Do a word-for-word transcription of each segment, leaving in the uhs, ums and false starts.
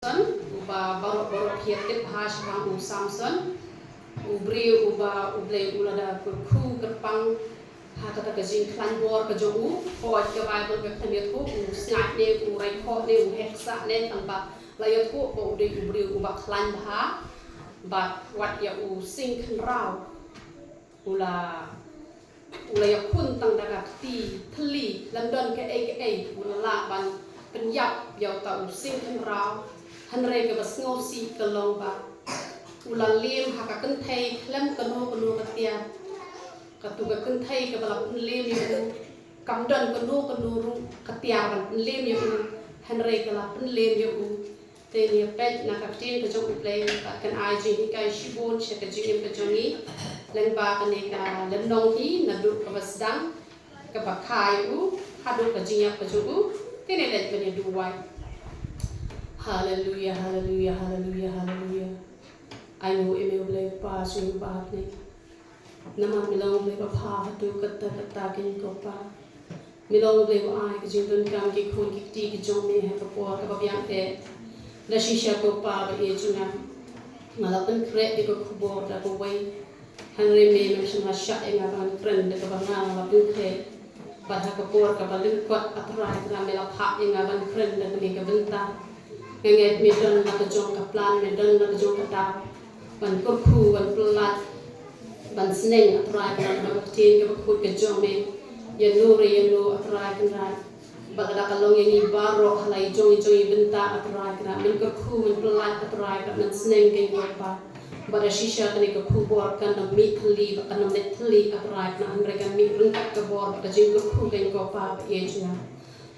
Samson, uba baroh baroh phi ïa tip bha shaphang u Samson, u briew uba U Blei u la da kyrkhu kyrpang ha kata ka jingkhlaiñ bor ka jong u. Hooid, ka Baibl ka khlem ïathuh u sngaid ne u raikhoh ne u heh ksah ne, tangba la ïathuh ba u dei u briew uba khlaiñ bha. Bad wat ïa u Sing Khynraw u la u la ïakhun tang da ka kti thylli, lym don kaei kaei, u la lah ban pynïap ïa uta u Sing Khynraw. Hynrei kaba sngewsih ka long ba u la lem ha ka kynthei khlem kano kano ka tiar. Katu ka kynthei kaba la pynlem ïa u, kam don kano kano ruh ka tiar ban pynlem ïa u, hynrei ka la pynlem ïa u. Te ngi peit na ka ktien ka jong U Blei, bad kan ai jinghikai shibun sha ka jingim ka jong ngi. Lyngba kane ka lynnong hi, naduh kaba sdang, kaba kha ïa u haduh ka jingïap ka jong u. Te ngi leit ban ïa duwai. Haleluya, haleluya, haleluya, haleluya. Ainguh ïa me U Blei Kpa jong ngi uba ha bneng. Namar me long U Blei ba bha haduh katta katta kein ko Pa. Me long U Blei ba ai ka jingdonkam ki khun ki kti ki jong me ha ka por kaba biang eh. Da shisha ko Pa ba ïeit jong nga, nga la pynkhreh ïa ka khubor da kawei, hynrei me, mem shym la shah ïa nga ban kren da kaba nga la pynkhreh. Bad ha ka por kaba lyngkot, A Trai Kynrad, me la phah ïa nga ban kren da kane ka bynta. Nga ngeit me don la ka jong ka plan, me don la ka jong ka daw ban kyrkhu, ban pyllait, ban sneng, A Trai Kynrad, ba ka ktien kaba khuid ka jong me ïano re ïano, A Trai Kynrad. Bad lada ka long ïa ngi baroh ha la i jong i jong i bynta, A Trai Kynrad, men kyrkhu, men pyllait, A Trai Kynrad, men sneng kein ko Pa. Bad da shisha kane ka khubor kan ym mih thylli, bad kan ym leit thylli, A Trai Kynrad, hynrei kan mih ryngkat ka bor bad ka jingkyrkhu kein ko Pa ba ïeit jong nga.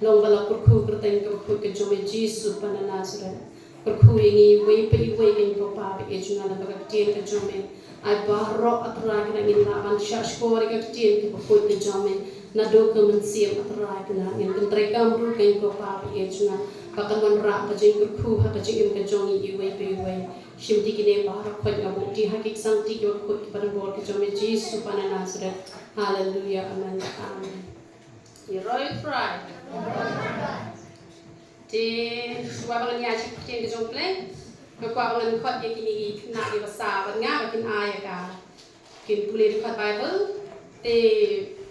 Long ba la kyrkhu kyrteng kaba khuid ka jong me Jisu Kpa na Nasareth. Kyrkhu ïa ngi iwei pa iwei kein ko Pa ba ïeit jong nga, lyngba ka ktien ka jong me. Ai baroh, A Trai Kynrad, ngin lah ban shahshkor ïa ka ktien kaba khuid ka jong me. Naduh ka mynsiem, A Trai Kynrad, ngin pyntreikam ruh kein ko Pa ba ïeit jong nga, ba kan wanrah ka jingkyrkhu ha ka jingim ka jong ngi iwei pa iwei. Shim ti kine baroh, khot nga buh ti ha ki ksangti kiba khuid kiba donbor ki jong me Jisu Kpa na Nasareth. Haleluya, amen, amen. Ïaroh ïa U Trai. Te shuwa ba ngan ïa shim ka ktien ka jong U Blei, nga kwah ba ngan khot ïa kine ki khynnah kiba sah bad nga ba kin ai ïa ka, kin pule dkhot Baibl. Te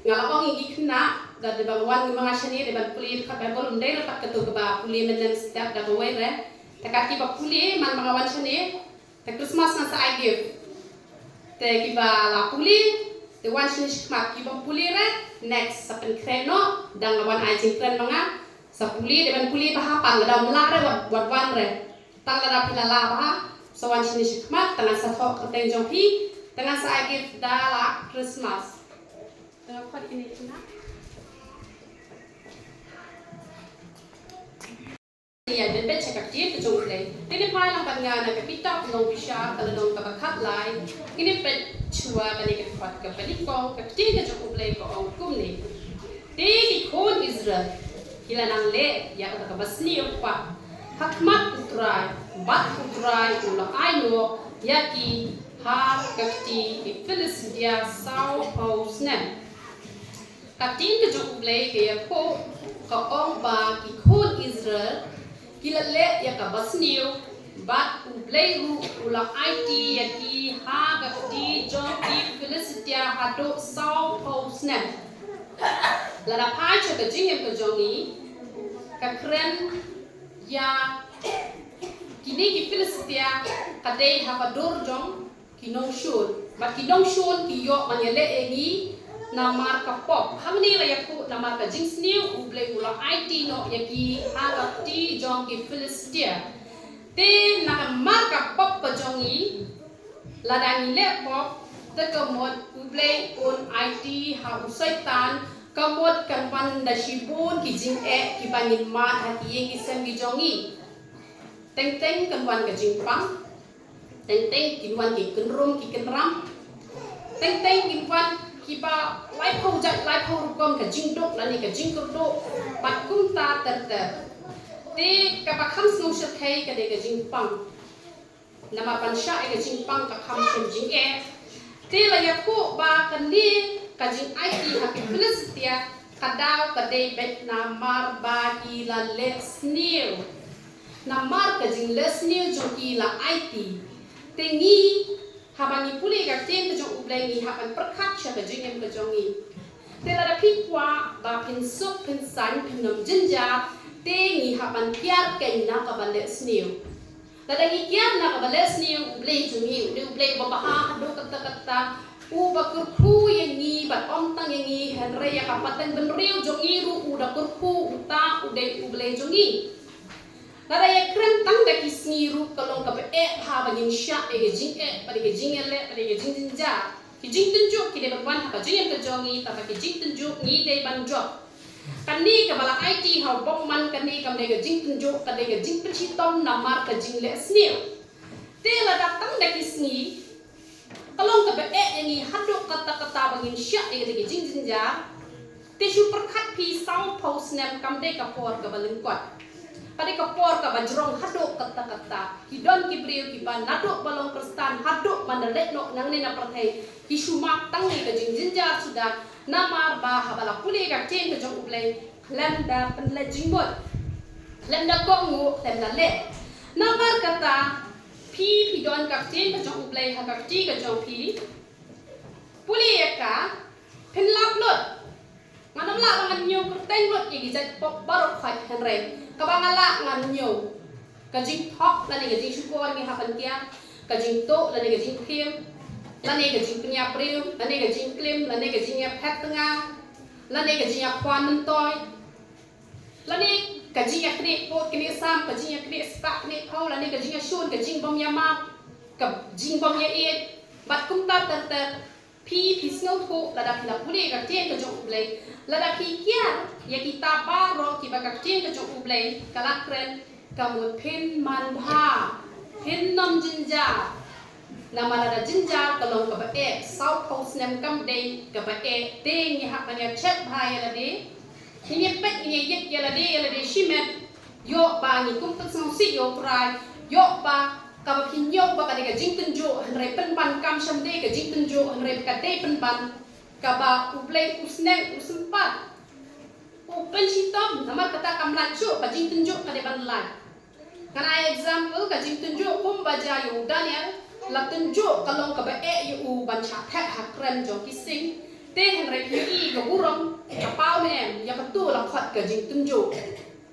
nga la ong ïa ki khynnah, da dei ba wan ma nga shane dei ban pule dkhot Baibl, ym dei re pat kato kaba pule mynnin step da kawei re. Te kat kiba pule man ba nga wan shane, te Christmas ngan sa ai gift. Te kiba la pule, te wan shane shakhmat, kiba ym pule re, next sa pynkhreh noh, dang la wan ai jingkren ma nga. Sa pule, dei ban pule bha, pat lada ym lah re, wat, wat wan re. Tang lada phi la lah bha, sa wan shane shakhmat, te ngan sa thoh kyrteng jong phi, te ngan sa ai gift da la Christmas. Te nga khot ine ine. Ïa, ngin peit sha ka ktien ka jong U Blei. Te ngin phai lang bad nga na ka kitab Nongbishar, ka lynnong kaba khatlai. Ngin peit shuwa kane ka dkhot kaba nyngkong, ka ktien ka jong U Blei ka ong kumne. Te ki khun Israel ki la nang leh ïa kata kaba sniew pat ha khmat U Trai, bad U Trai u la ai noh ïa ki ha ka kti ki Philistia sawphew snem. Ka ktien ka jong U Blei ka ïathuh, ka ong ba ki khun Israel ki la leh ïa kaba sniew, bad U Blei ruh u la aiti ïa ki ha ka kti jong ki Philistia haduh sawphew snem. Lada phai sha ka jingim ka jong ngi, ka kren ïa kine ki Philistia ka dei ha ka dur jong ki nongshun. Bad ki nongshun ki ïoh ban ïaleh ïa ngi namar ka pop. Hangne la ïathuh namar ka jingsniew U Blei u la aiti noh ïa ki ha ka kti jong ki Philistia. Te namar ka pop ka jong ngi, lada ngi leh pop, te ka mut U Blei un aiti ha u Soitan, ka mut kan wan da shibun ki jingeh kiba ngin mad ha ki ïing ki sem ki jong ngi. Teng teng kan wan ka jingpang. Teng teng kin wan ki kynrum ki kynram. Teng teng kin wan kiba laiphew jait laiphew rukom, ka jingduk lane ka jingkyrduh, bad kumta ter ter. Te kaba kham sngewshyrkhei ka dei ka jingpang. Namar ban shah ïa ka jingpang ka kham shym jingeh. Te la ïathuh ba kane ka jingaiti ha ki Philistia ka daw ka dei beit namar ba ki la leh sniew. Namar ka jinglehsniew jong ki la aiti. Te ngi, haba ngi pule ka ktien ka jong U Blei, ngi hap ban pyrkhat sha ka jingim ka jong ngi. Te lada phi kwah ba phin suk, phin saiñ, phin nym jynjar, te ngi hap ban kiar keiñ na kaba lehsniew. Lada ngi kiar na kaba lehsniew, U Blei jong ngi, U Blei, U Blei uba bha haduh katta katta, uba kyrkhu ïa ngi, bad ym tang ïa ngi, hynrei ïa ka pateng bynriew jong ngi ruh u da kyrkhu, uta u dei U Blei jong ngi. Lada ïakren tang da ki sngi ruh ka long kaba eh bha ba ngin shah ïa ka jingeh, bad ïa ka jingïaleh, bad ïa ka jingjynjar. Ki jingtynjuh ki dei ban wan ha ka jingim ka jong ngi, tangba ki jingtynjuh ngi dei ban jop. Kane kaba la aiti ha u bymman, kane kam dei ka jingtynjuh, ka dei ka jingpynshitom namar ka jinglehsniew. Te lada tang da ki sngi, ka long kaba eh ïa ngi haduh katta katta ba ngin shah ïa ka jingjynjar. Te shu pyrkhat phi, sawphew snem kam dei ka por kaba lyngkot. Ka dei ka por kaba jrong haduh katta katta. Ki don ki briew kiba naduh ba long Khristan haduh ban da leit noh nangne na pyrthei, ki shu map tang ïa ka jingjynjar suda. Namar ba haba la pule ka ktien ka jong U Blei, khlem da pynleit jingmut, khlem da kohnguh, khlem da leh. Namar kata, phi, phi don ka ktien ka jong U Blei ha ka kti ka jong phi, pule ïa ka, phin lap lut. Ngan ym lah ba ngan ñiew kyrteng lut ïa ki jait pop baroh khoit, hynrei kaba nga lah ngan ñiew ka jingthok lane ka jingshukor ngi hap ban kiar, ka jingtuh lane ka jingpynim, lane ka jingpynïap briew, lane ka jingklim, lane ka jingïaphet tnga, lane ka jingïakhwan myntoi, lane ka jingïaknieh pud knieh sam, ka jingïaknieh spah knieh phew, lane ka jingïashun, ka jingbym ïamap, ka jingbym ïaieit, bad kumta ter ter. Phi, phi sngewthuh, lada phi la pule ka ktien ka jong U Blei, lada phi kiar ïa kita baroh kiba ka ktien ka jong U Blei ka la kren, ka mut phin manbha, phin nym jynjar. Namar lada jynjar ka long kaba eh, sawphew snem kam dei kaba eh, te ngi hap ban ïa check bha ïa lade. Ngin ïa peit, ngin ïa ïeit ïa lade, ïa lade shimet. Ïoh ba ngi kum pynsngewsih ïa U Trai, ïoh ba kaba phi ñiew ba ka dei ka jingtynjuh, hynrei pynban kam shym dei ka jingtynjuh, hynrei ka dei pynban kaba U Blei u sneng, u sympat, u pynshitom. Namar kata kam lait shuh, ka jingtynjuh ka dei ban lait. Ngan ai example ka jingtynjuh kumba jia ïa u Daniel, la tynjuh ka long kaba eh ïa u ban shah thep ha kren jong ki sing. Te hynrei phi ïohi ka burom ka paw ne em, ïa katu la khot ka jingtynjuh.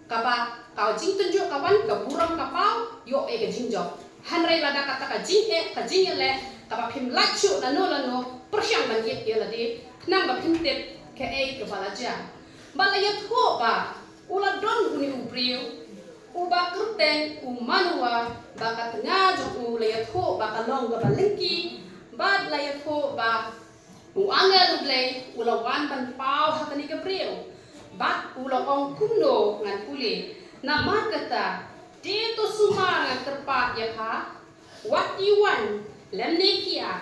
Kaba ka jingtynjuh ka wan, ka burom ka paw, ïoh eh ka jingjop. Hynrei lada kata ka jingeh, ka jingïaleh, kaba phim lait shuh lano lano, pyrshang ban ïeit ïa lade, khnang ba phin tip kaei kaba la jia. Ba la ïathuh ba u la don une u briew uba kyrteng u Manoa, ba ka tnga jong u la ïathuh ba ka long kaba lyngki, bad la ïathuh ba u angel U Blei u la wan ban paw ha kane ka briew. Bad u la ong kumno, ngan pule. Namar kata, te to sumar, ngan kyrpad ïa pha, wat ïa wan lymne khia,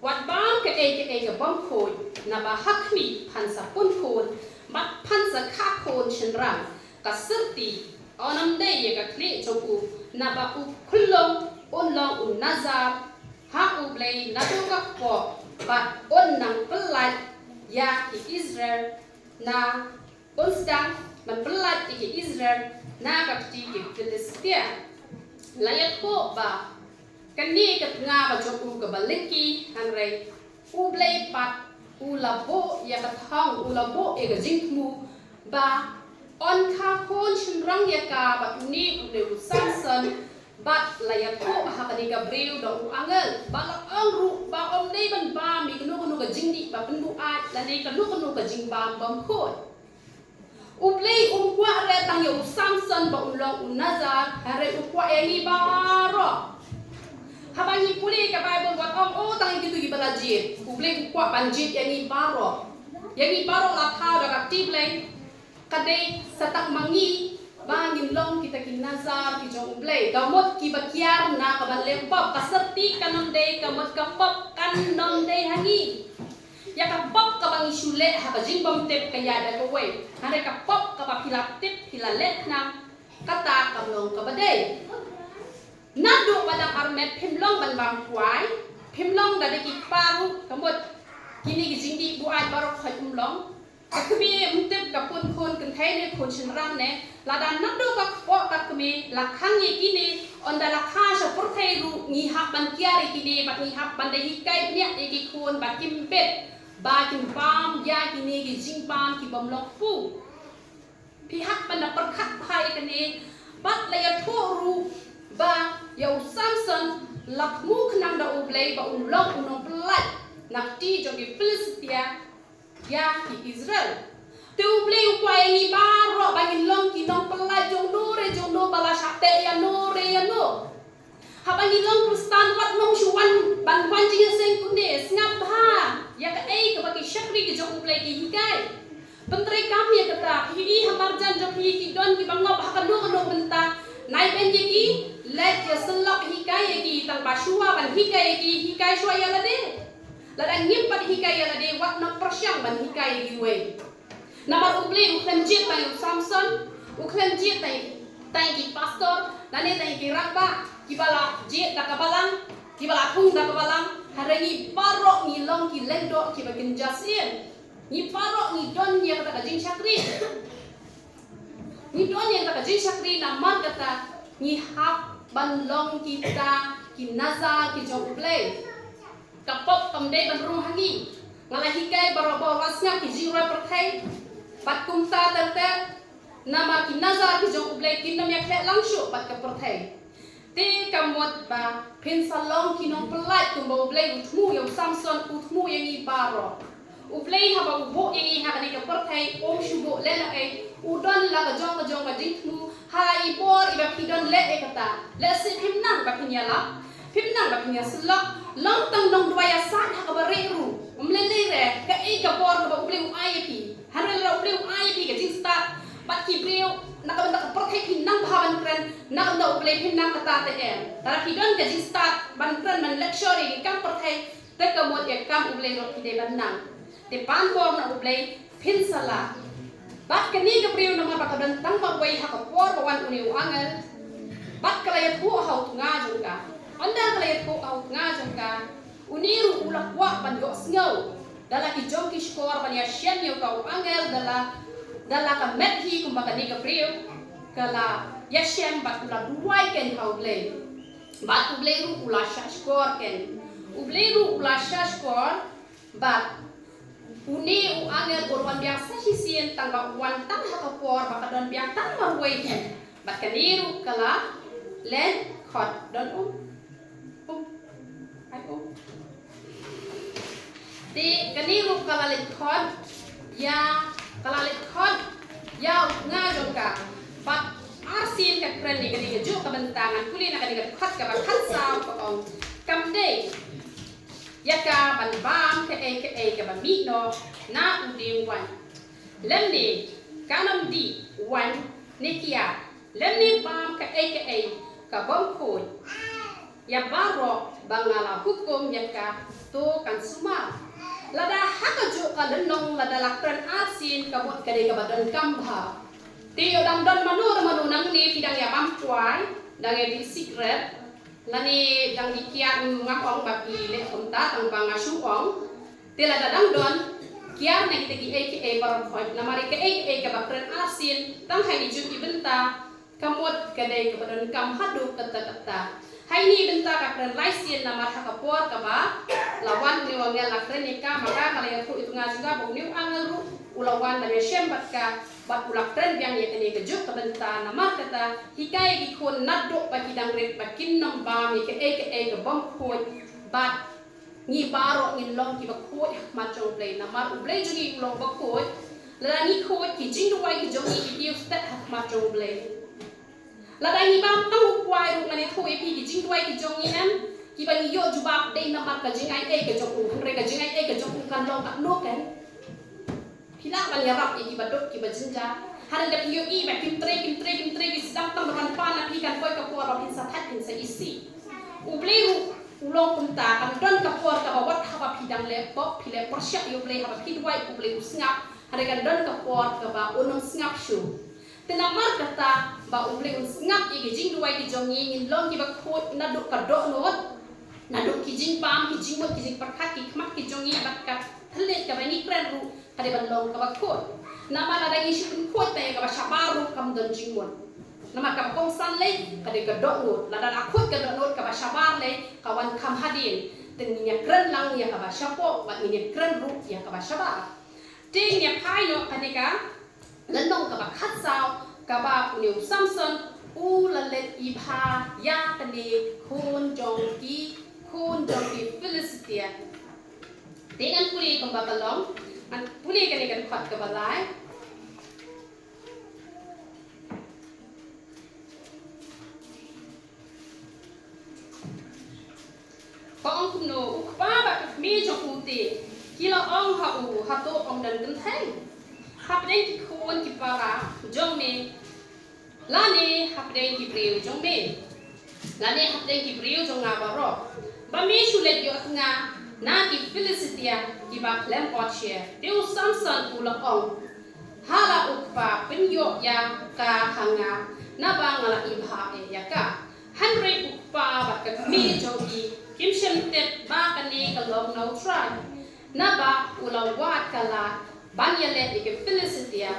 wat bam kaei kaei ka bym khuid, naba ha khmih phan sa pun khun, bad phan sa kha khun shynrang. Ka syrti, yn ym dei ïa ka khlieh jong u, naba u khyllung un long u Nazar ha U Blei naduh ka kpoh, bad un nang pyllait ïa ki Israel na, un sdang ban pyllait ïa ki Israel na ka kti ki Philistia. La ïathuh ba kane ka tnga ka jong u kaba lyngki, hynrei U Blei pat u la buh ïa ka thong, u la buh ïa ka jingthmu ba yn kha khun shynrang ïa ka, bad une, une u Samson, bad la ïathuh ha kane ka briew da u angel, ba la ong ruh ba ym dei ban bam ïa kano kano ka jingdih ba pynbuaid, lane kano kano ka jingbam bym khuid. U Blei um kwah re tang ïa u Samson ba un long u Nazar, hynrei u kwah ïa ngi baroh. Haba ngi pule ka Baibl, wat ong, oh, tang ïa kito kiba la jied. U Blei u kwah ban jied ïa ngi baroh. Ïa ngi baroh la thaw da ka kti Blei. Ka dei sa tang ma ngi ba ngin long kita ki Nazar ki jong U Blei. Ka mut kiba kiar na ka ban leh pop, ka syrti kan ym dei, ka mut ka pop kan ym dei ha ngi. Ïa ka pop kaba ngi shu leh ha ka jingbymtip ka ïada kawei. Hynrei ka pop kaba phi la tip, phi la leh khnang, kata kam long kaba dei. Naduh ba dang armet phim long ban bam kwai, phim long da dei ki kpa ruh, ka mut kine ki jingdih buaid baroh khoit um long. Ka kmie ym tip ka pun khun kynthei ne khun shynrang ne, lada naduh ka kpoh ka kmie la khang ïa kine, ynda la kha sha pyrthei ruh ngi hap ban kiar ïa kine bad ngi hap ban da hikai bniah ïa ki khun ba kim bit, ba kin bam ïa kine ki jingbam ki bym long kpu. Phi hap ban da pyrkhat bha ïa kane, bad la ïathuh ruh ba ïa u Samson la thmu khnang da U Blei ba un long u nongpyllait na kti jong ki Philistia ïa ki Israel. Te U Blei u kwah ïa ngi baroh ba ngin long ki nongpyllait jong no re jong no ba la shah teh ïa no re ïa no. Haba ngi long Khristan wat nym shu wan ban wan jingïaseng kumne, sngap bha ïa kaei kaba ki shakri ki jong U Blei ki hikai. Pyntreikam ïa kata, phi i ha marjan jong phi ki don kiba ngop ha kano kano bynta. Nai beiñ ïa ki, leit ïa syllok hikai ïa ki, tang ba shuwa ban hikai ïa ki, hikai shuwa ïa lade. Lada ngim pat hikai ïa lade, wat nym pyrshang ban hikai ïa kiwei. Namar U Blei u khlem jied tang ïa u Samson, u khlem jied tang, tang ïa ki pastor, lane tang ïa ki rangbah, kiba la jied da ka balang, kiba la thung da ka balang, hynrei ngi baroh ngi long ki lyngdoh kiba kynja sien. Ngi baroh ngi don ïa kata ka jingshakri. Ngi don ïa kata ka jingshakri namar kata ngi hap ban long kita ki nazar ki jong U Blei. Ka pop kam dei ban rung ha ngi. Nga la hikai barabor wat sngap ki jingroi pyrthei. Bad kumta ter ter. Namar ki nazar ki jong U Blei kin nym ïakhleh lang shuh bad ka pyrthei. Te ka mut ba phin sa long ki nongpyllait kumba U Blei u thmu ïa u Samson u thmu ïa ngi baroh. U Blei haba u buh ïa ngi ha kane ka pyrthei um shu buh lehnohei, u don la ka jong ka jong ka jingthmu, ha i bor iba phi don leh ïa kata. Lehse phim nang ba phin ïalap, phim nang ba phin ïasyllok, long tang nongduwai ïasaid ha kaba rieh ruh. Ym lei lei re, kaei ka bor kaba U Blei u ai ïa phi. Hynrei lada U Blei u ai ïa phi ka jingstad bad ki briew, na ka bynta ka pyrthei phi nang bha ban kren, na ka bynta U Blei phi nang kata te em. Lada phi don ka jingstad ban kren ban lecture ïa ki kam pyrthei, te ka mut ïa ka kam U Blei ruh phi dei ban nang. Te pan bor na U Blei phin sa lah. Bad kane ka briew namar ba ka don tang marwei ha ka por ba wan une u angel. Bad ka la ïathuh ha u tnga jong ka. Ynda ka la ïathuh ha u tnga jong ka, une ruh u la kwah ban ïohsngew da la ki jong ki shkor ban ïashem ïa uta u angel da la, da la ka met hi kumba kane ka briew ka la ïashem bad u la duwai keiñ ha U Blei. Bad U Blei ruh u la shah shkor keiñ. U Blei ruh u la shah shkor bad une u angel u wan biang sa shisien tang ba u wan tang ha ka por ba ka don biang tang marwei hi. Bad kane ruh ka la leit khot don um. Um. Ai um. Te kane ruh ka la leit khot ïa, ka la leit khot ïa u tnga jong ka. Bad arsien ka kren ïa kane kajuh ka bynta, ngan pule na kane ka dkhot kaba khatsaw ka ong. Kam dei ïa ka ban bam kaei kaei kaba mih noh na u dieng waiñ. Lymne kan ym dih waiñ ne kiad. Lymne bam kaei kaei ka bym khuid. Ïa baroh ba nga la hukum ïa ka to kan sumar. Lada ha kajuh ka lynnong lada la kren arsien ka mut ka dei kaba donkam bha. Te ïoh dang don mano re mano nangne phi dang ïa bam kwai, dang ïa dih sikret, lane dang dih kiad, ngam ong ba phi leh kumta tang ba nga shu ong. Te lada dang don, kiar na kita kiei kiei baroh khoit, namar ïa kaei kaei kaba kren arsien tang ha ki juh ki bynta, ka mut ka dei kaba donkam haduh katta katta. Ha ine i bynta ka kren lai sien namar ha ka por kaba la wan une u angel la kren ïa ka, ma ka ka la ïathuh ïa u tnga jong ka ba une u angel ruh u la wan ban ïashem bad ka, bad u la kren biang ïa kane kajuh ka bynta, namar kata hikai ïa ki khun naduh ba ki dang rit ba kin nym bam ïa kaei kaei ka bym khuid, bad ngi baroh ngin long kiba khuid ha khmat jong U Blei, namar U Blei jong ngi u long ba khuid. Lada ngi khuid, ki jingduwai ki jong ngi ki tiew stet ha khmat jong U Blei. Lada ngi bam tang u kwai ruh, ngan ïathuh ïa phi, ki jingduwai ki jong ngi em, kiba ngi ïoh jubab dei namar ka jingai ei ka jong u, hynrei ka jingai ei ka jong u kan long katno keiñ. Phi lah ban ïarap ïa kiba duk kiba jynjar. Hynrei lada phi ïohi ba kim trei, kim trei, kim trei, ki sdang tang ban pan na phi, kan poi ka por ba phin sa thait, phin sa isih. U Blei ruh u long kumta, kan don ka por kaba wat haba phi dang leh pop, phi leh pyrshah ïa U Blei, haba phi duwai U Blei u sngap. Hynrei kan don ka por kaba un ym sngap shuh. Te namar kata ba U Blei un sngap ïa ki jingduwai ki jong ngi, ngin long kiba khuid naduh ka dohnud, naduh ki jingbam, ki jingmut, ki jingpyrkhat, ki khmat ki jong ngi, bad ka thylliej kaba ngi kren ruh Ka dei ban long kaba khuid. Namar lada ngi shu pynkhuid te ïa kaba shabar ruh kam don jingmut. Namar kaba kongsan lei ka dei ka dohnud. Lada la khuid ka dohnud, kaba shabar lei ka wan kham hadien. Te ngin ïa kren lang ïa kaba shapoh bad ngin ïa kren ruh ïa kaba shabar. Te ngin ïa phai noh kane ka lynnong kaba khatsaw, kaba une u Samson u la leit ibha ïa kane khun jong ki, khun jong ki Philistia. Te ngan pule kumba ka long, ngan pule kane ka dkhot kaba lai. Ka ong kumno, u kpa bad ka kmie jong u te ki la ong ha u, hato ym don kynthei hapdeng ki khun ki para jong me, lane hapdeng ki briew jong me, lane hapdeng ki briew jong nga baroh, ba me shu leit ïoh tnga na ki Philistia kiba khlem ot sher? Te u Samson u la ong ha la u kpa, pynïoh ïa ka ha nga, naba nga la ibha eh ïa ka. Hynrei u kpa bad ka kmie jong i kim shym tip ba kane ka long na U Trai, naba u la wad ka lad ban ïaleh ïa ki Philistia.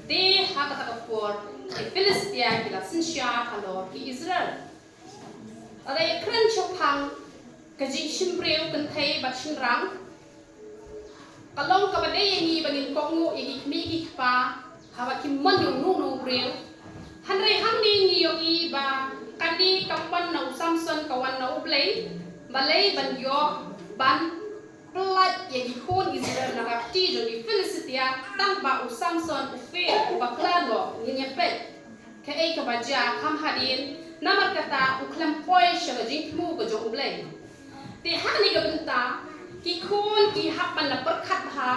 Te ha kata ka por ki Philistia ki la synshar halor ki Israel. Lada ïa kren shaphang ka jingshim briew kynthei bad shynrang, ka long kaba dei ïa ngi ba ngin kohnguh ïa ki kmie ki kpa haba kim mon ïa uno uno u briew. Hynrei hangne ngi ïohi ba kane kam wan na u Samson, ka wan na U Blei. Balei? Ban ïoh ban pyllait ïa ki khun Israel na ka kti jong ki Philistia. Tang ba u Samson u fail, u bakla noh. Ngin ïa peit kaei kaba jia kham hadien. Namar kata u khlem poi sha ka jingthmu ka jong U Blei. Te ha kane ka bynta ki khun ki hap ban da pyrkhat bha.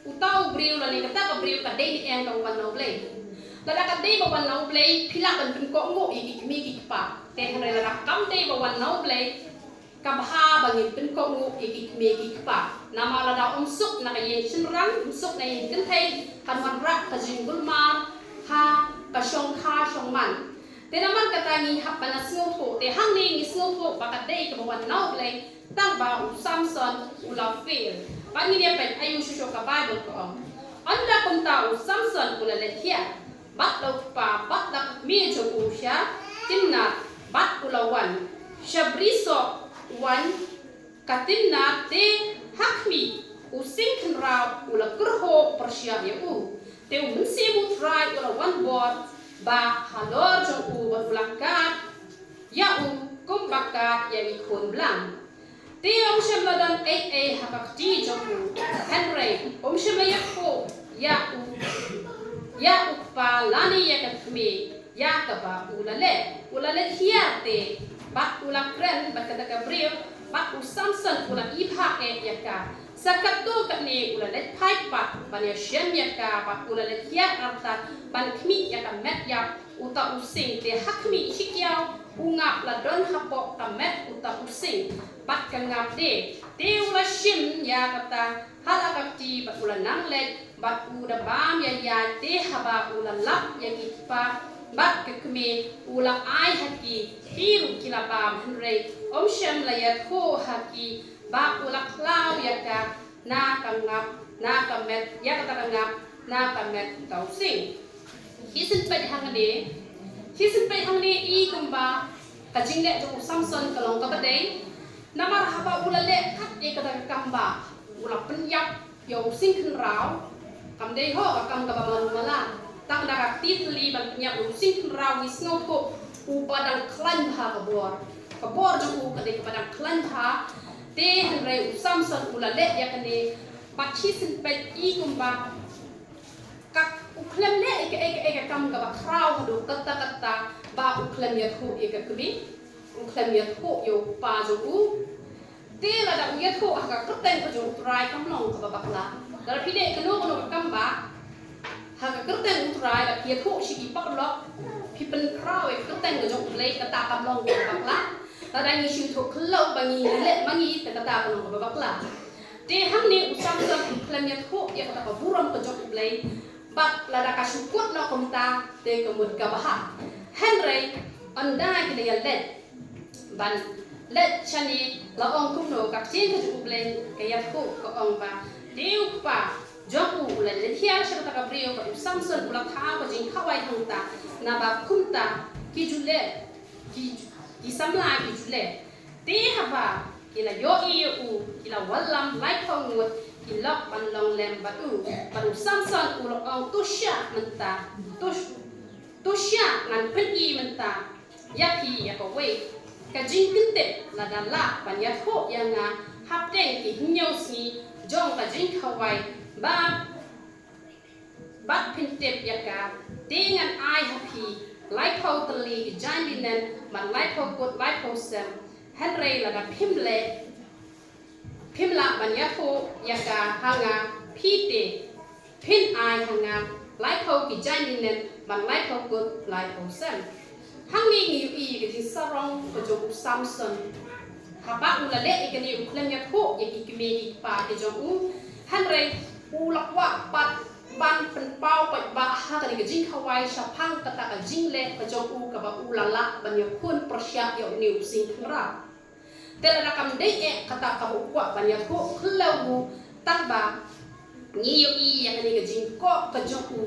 Uta u briew lane kata ka briew ka dei ne em kaba wan na U Blei? Lada ka dei ba wan na U Blei, phi lah ban pynkohnguh ïa ki kmie ki kpa. Te hynrei lada kam dei ba wan na U Blei, ka bha ba ngin pynkohnguh ïa ki kmie ki kpa. Namar lada ym suk na ka ïing shynrang, ym suk na ïing kynthei, kan wanrah ka jingkulmar ha ka shongkha shongman. Te namar kata ngi hap ban da sngewthuh. Te hangne ngi sngewthuh ba ka dei kaba wan na U Blei, tang ba u Samson u la fail. Bad ngin ïa peit aïu shuh shuh ka Baibl ka ong. Ynda kumta u Samson u la leit hiar bad la u kpa bad la ka kmie jong u sha Timnath, bad u la wan sha bri soh, wan ka Timnath. Te ha khmih, u sing khynraw u la kyrhoh pyrshah ïa u. Te u Mynsiem U Trai u la wan bor bha halor jong u bad u la kad ïa u kumba kad ïa i khun blang. Te ym shym la don ei ei ha ka kti jong u. Hynrei ym shym la ïathuh ïa u, ïa u kpa lane ïa ka kmie ïa kaba u la leh. U la leit hiar te bad u la kren bad kata ka briew, bad u Samson u la ibha eh ïa ka. Sa katto katne u la leit phai pat ban ïashem ïa ka, bad u la leit hiar artat ban khmih ïa ka met ïap uta u sing. Te ha khmih shi kyiaw u ngap la don hapoh ka met uta u sing bad ka ngap de. Te u la shim ïa kata ha la ka kti bad u la nang leit bad u da bam ïa ïaid. Te haba u la lap ïa ki kpa bad ka kmie u la ai ha ki, ki ruh ki la bam. Hynrei ym shym la ïathuh ha ki ba u la khlaw ïa ka na ka ngap, na ka met, ïa kata ka ngap na ka met uta u sing. Shisien peit hangne, shisien peit hangne i kumba ka jingleh jong u Samson ka long kaba dei. Namar haba u la leh kat ïa kata ka kam ba u la pynïap ïa u sing khynraw, kam dei ho ka kam kaba malu mala. Tang da ka kti thylli ban pynïap ïa u sing khynraw ngi sngewthuh u ba dang khlaiñ bha ka bor. Ka bor jong u ka dei kaba dang khlaiñ bha. Te hynrei u Samson u la leh ïa kane. Bad shisien peit i kumba ka, u khlem leh ïa kaei kaei ka kam kaba khraw haduh katta katta ba u khlem ïathuh ïa ka kmie, u khlem ïathuh ïa u kpa jong u. Te lada u ïathuh ha ka kyrteng ka jong U Trai kam long kaba bakla. Lada phi leh kano kano ka kam ba ha ka kyrteng U Trai, lada phi ïathuh sha ki paralok, phi pynkhraw ïa ka kyrteng ka jong U Blei, kata kam long kaba bakla. Lada ngi shu ïathuh khlaw ba ngi leh ma ngi, te kata ka long kaba bakla. Te hangne u Samson u khlem ïathuh ïa kata ka burom ka jong U Blei. Bad lada ka shu kut noh kumta te ka mut kaba bha. Hynrei ynda ki la ïaleit ban leit shane, la ong kumno ka ktien ka jong U Blei ka ïathuh, ka ong ba, te u kpa jong u u la leit hiar sha kata ka briew, bad u Samson u la thaw ka jingkhawai hangta, naba kumta ki ju leh, ki, ki samla ki ju leh. Te haba ki la ïohi ïa u, ki la wallam laiphew ngut ki lok ban long lem bad u. Bad u Samson u la ong, to shah mynta, to, to shah, ngan pyni mynta ïa phi ïa kawei ka jingkyntip, lada lah ban ïathuh ïa nga hapdeng ki hynñiew sngi jong ka jingkhawai, bad, bad phin tip ïa ka, te ngan ai ha phi laiphew tylli ki jaiñ linen, bad laiphew kut laiphew sem. Hynrei lada phim leh, phim lah ban ïathuh ïa ka ha nga, phi te phin ai ha nga laiphew ki jaiñ linen, bad laiphew kut laiphew sem. Hangne ngi ïohi ka jingsarong ka jong u Samson. Haba u la leh ïa kane, u khlem ïathuh ïa ki kmie ki kpa ki jong u. Hynrei u la kwah pat ban pynpaw paidbah ha kane ka jingkhawai shaphang kata ka jingleh ka jong u, kaba u la lah ban ïakhun pyrshah ïa une u sing khynraw. Te lada kam dei eh kata kaba u kwah ban ïathuh khlem u, tangba ngi ïohi ïa kane ka jingkop ka jong u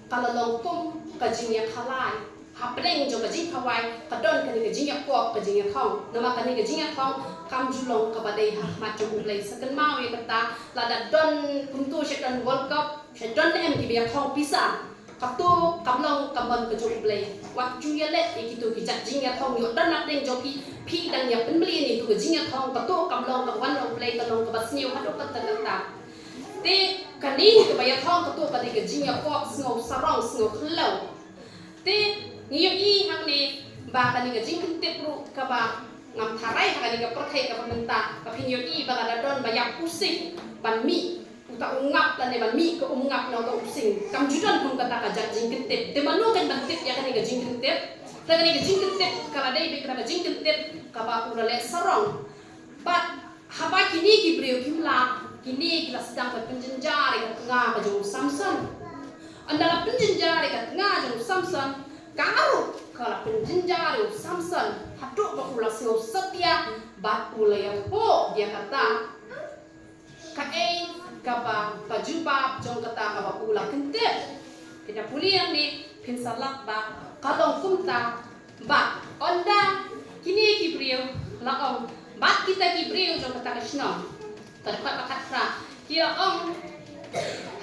ka la long kum ka jingïakhalai. Hapdeng jong ka jingkhawai ka don kane ka jingïakop ka jingïathong. Namar kane ka jingïathong kam ju long kaba dei ha khmat jong U Blei. Sa kynmaw ïa kata, lada don kumto sha don World Cup, sha don em kiba ïathong pisa. Kato kam long ka mon ka jong U Blei. Wat ju ïaleh ïa kito ki jait jingïathong, ïoh don hapdeng jong phi, phi dang ïa pynbeit ïa kito ki jingïathong, kato kam long kaba wan na U Blei, ka long kaba sniew haduh katta katta. Te kane kaba ïathong kato ka dei ka jingïakop, sngew sarong, sngew khlaw. Te ngi ïohi hangne ba kane ka jingkyntip ruh kaba ngam tharai ha kane ka pyrthei kaba mynta, ba phin ïohi ba lada don ba ïap u sing ban mih uta u ngap lane ban mih ka um ngap na uta u sing. Kam ju don kum kata ka jait jingkyntip. Te mano kan ban tip ïa kane ka jingkyntip? Te kane ka jingkyntip ka la dei beit kata ka jingkyntip kaba u la leh sarong. Bad haba kine ki briew kim lah, kine ki la sdang ban pynjynjar ïa ka tnga ka jong u Samson. Ynda la pynjynjar ïa ka tnga jong u Samson, ka ruh ka la pynjynjar ïa u Samson haduh ba u la sngew satia bad u la ïathuh ïa kata kaei kaba ka jubab jong kata kaba u la kyntip. Phin ïa pule hangne, phin sa lap ba ka long kumta. Bad ynda kine ki briew la ong, bad kita ki briew jong kata ka shnong, ka dkhot ba khatphra, ki la ong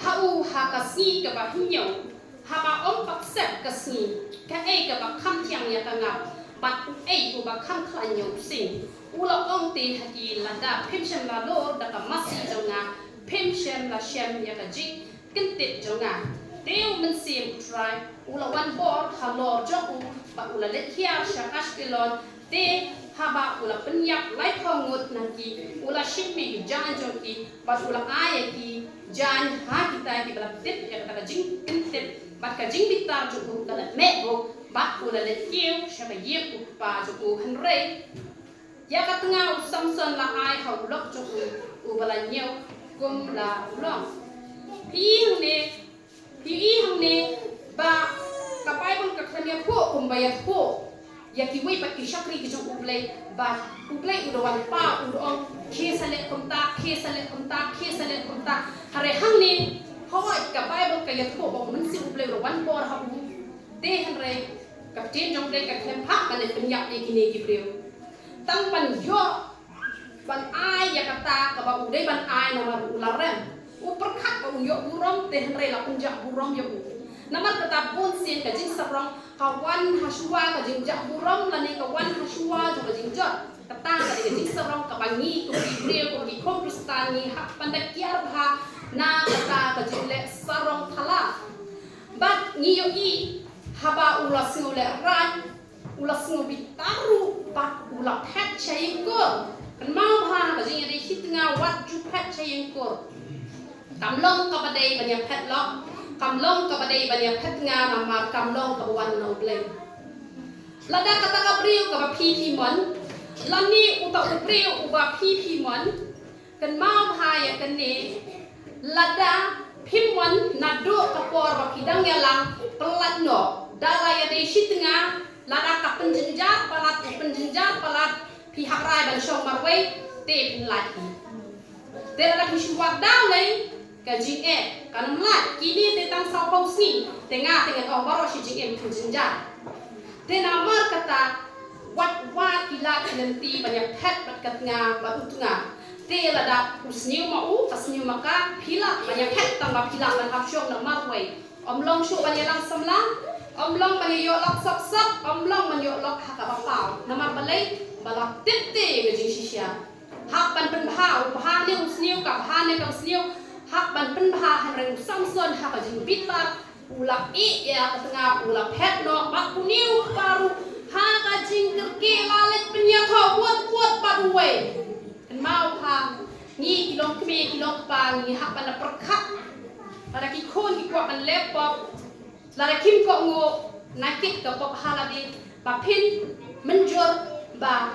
ha u ha ka sngi kaba hynñiew, haba ym pat sep ka sngi, kaei kaba kham thiang ïa ka ngap, bad uei uba kham khlaiñ ïa u sing? U la ong te ha ki, lada phim shym la lor da ka masi jong nga, phim shym la shem ïa ka jingkyntip jong nga. Te U Mynsiem U Trai u la wan bor halor jong u, bad u la leit hiar sha Ashkelon. Te haba u la pynïap laiphew ngut na ki, u la shim ïa ki jaiñ jong ki, bad u la ai ïa ki jaiñ ha kita kiba la tip ïa kata ka jingkyntip bad ka jingbitar jong u, ka la meh bok, bad u la leit kiew sha ka ïing u kpa jong u. Hynrei ïa ka tnga u Samson la ai ha u lok jong u, uba la ñiew kum la u long. Phi i hangne, phi i hangne ba ka Baibl ka khlem ïathuh kumba ïathuh ïa kiwei pat ki shakri ki jong U Blei, ba U Blei u da wan paw, u da ong, khie sa leh kumta, khie sa leh kumta, khie sa leh kumta. Hynrei hangne, hooid ka Baibl ka ïathuh ba U Mynsiem U Blei u da wan bor ha u. Te hynrei ka ktien jong U Blei ka khlem phah ban leh pynïap ïa kine ki briew. Tang ban ïoh ban ai ïa kata kaba u dei ban ai namar u la rem. U pyrkhat ba un ïoh burom, te hynrei la pynjah burom ïa u. Namar kata bun sien ka jingsarong ka wan ha shuwa ka jingjah burom lane ka wan ha shuwa jong ka jingjot. Kata ka dei ka jingsarong kaba ngi kum ki briew, kum ki khun Khristan ngi hap ban da kiar bha na kata ka jingleh sarong thala. Bad ngi ïohi haba u la sngew lehrain, u la sngew bitar ruh bad u la phet sha ïing kur. Kynmaw bha, ka jingïadei shi tnga wat ju phet sha ïing kur. Kam long kaba dei ban ïa phet lok, kam long kaba dei ban ïa phet tnga namar kam long kaba wan na U Blei. Lada kata ka briew kaba phi phi mon, lane uta u briew uba phi phi mon, kynmaw bha ïa kane, lada phim mon naduh ka por ba phi dang ïalang, pyllait noh. Da la ïadei shi tnga, lada ka pynjynjar palat, ka pynjynjar palat, phi hap rai ban shong marwei, te phin lait hi. Te lada phi shu wad daw lei, Ka jingeh kan ym lait, kine te tang sawphew sngi, te nga te ngan ong baroh shi jingim ka jingjia. Te namar kata, wat wat ki lad ki lynti ban ïaphet bad ka tnga bad u tnga. Te lada u sniew ma u, ka sniew ma ka, phi lah ban ïaphet tang ba phi lah ban hap shong na marwei. Ym long shuh ban ïalang samla, ym long ban ïoh lok sop sop, ym long ban ïoh lok ha kaba paw. Namar balei, ba la tip te ïa ka jingshisha. Hap ban pynbha, u bha ne u sniew, ka bha ne ka sniew. Hap ban pynbha, hynrei u Samson ha ka jingbitar, u la ïeh ïa ka tnga, u la phet noh, bad une u kpa ruh ha ka jingkyrkieh la leit pynïathoh bud bud bad uwei. Kynmaw ha, ngi ki long kmie ki long kpa ngi hap ban da pyrkhat. Lada ki khun ki kwah ban leh pop, lada kim kohnguh, na kit ka pop ha lade, ba phin mynjur ba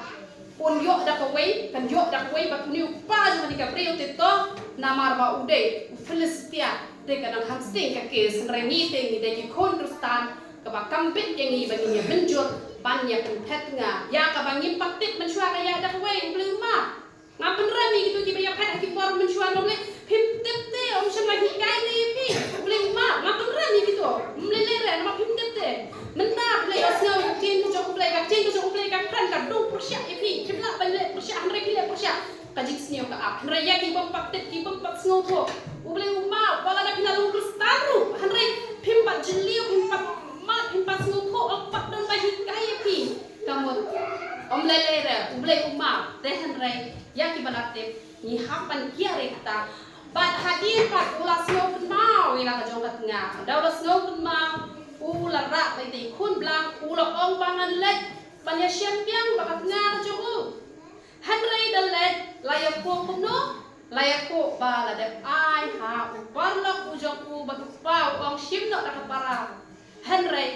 un ïoh da kawei, kan ïoh da kawei, bad une u kpa jong kane ka briew te to, namar ba u dei u Philistia, te ka dang hamsting ka case, hynrei ngi te ngi dei ki khun Khristan, kaba kam bit ïa ngi ba ngin ïa mynjur ban ïa pynphet tnga ïa kaba ngim pat tip mynshuwa ka ïa da kawei, u Blei u map. Ngam pynrem ïa kito kiba ïaphet ha ki por mynshuwa, u Blei phim tip te, ym shym la hikai te ïa phi, u Blei u map. Ngam pynrem ïa kito, ym lei lei re, namar phim tip te. Mynta phi la ïohsngew ïa ka ktien ka jong u Blei, ka ktien ka jong u Blei ka kren ka dei pyrshah ïa phi, phim lah ban leh pyrshah, hynrei phi leh pyrshah. Ka jingsniew ka ap, hynrei ïa ki bym pat tip, ki bym pat sngewthuh, u Blei u map. Wat lada phi la long Khristan ruh, hynrei phim pat jylliew, phim pat mad, phim pat sngewthuh, ym pat don ba hikai ïa phi. Ka mut, ym lei lei re, u Blei u map, te hynrei ïa kiba la tip, ngi hap ban kiar ïa kata. Bad hadien pat u la sngewkynmaw ïa la ka jong ka tnga. Haba u la sngewkynmaw, u la rah bad ïa ki khun blang, u la ong ba ngan leit ban ïa shim biang bad ka tnga ka jong u. Hynrei da leit, la ïa kohnguh kumno, la ïa kohnguh ba la dep ai ha u paralok u jong u bad u kpa u ong shim noh da ka para. Hynrei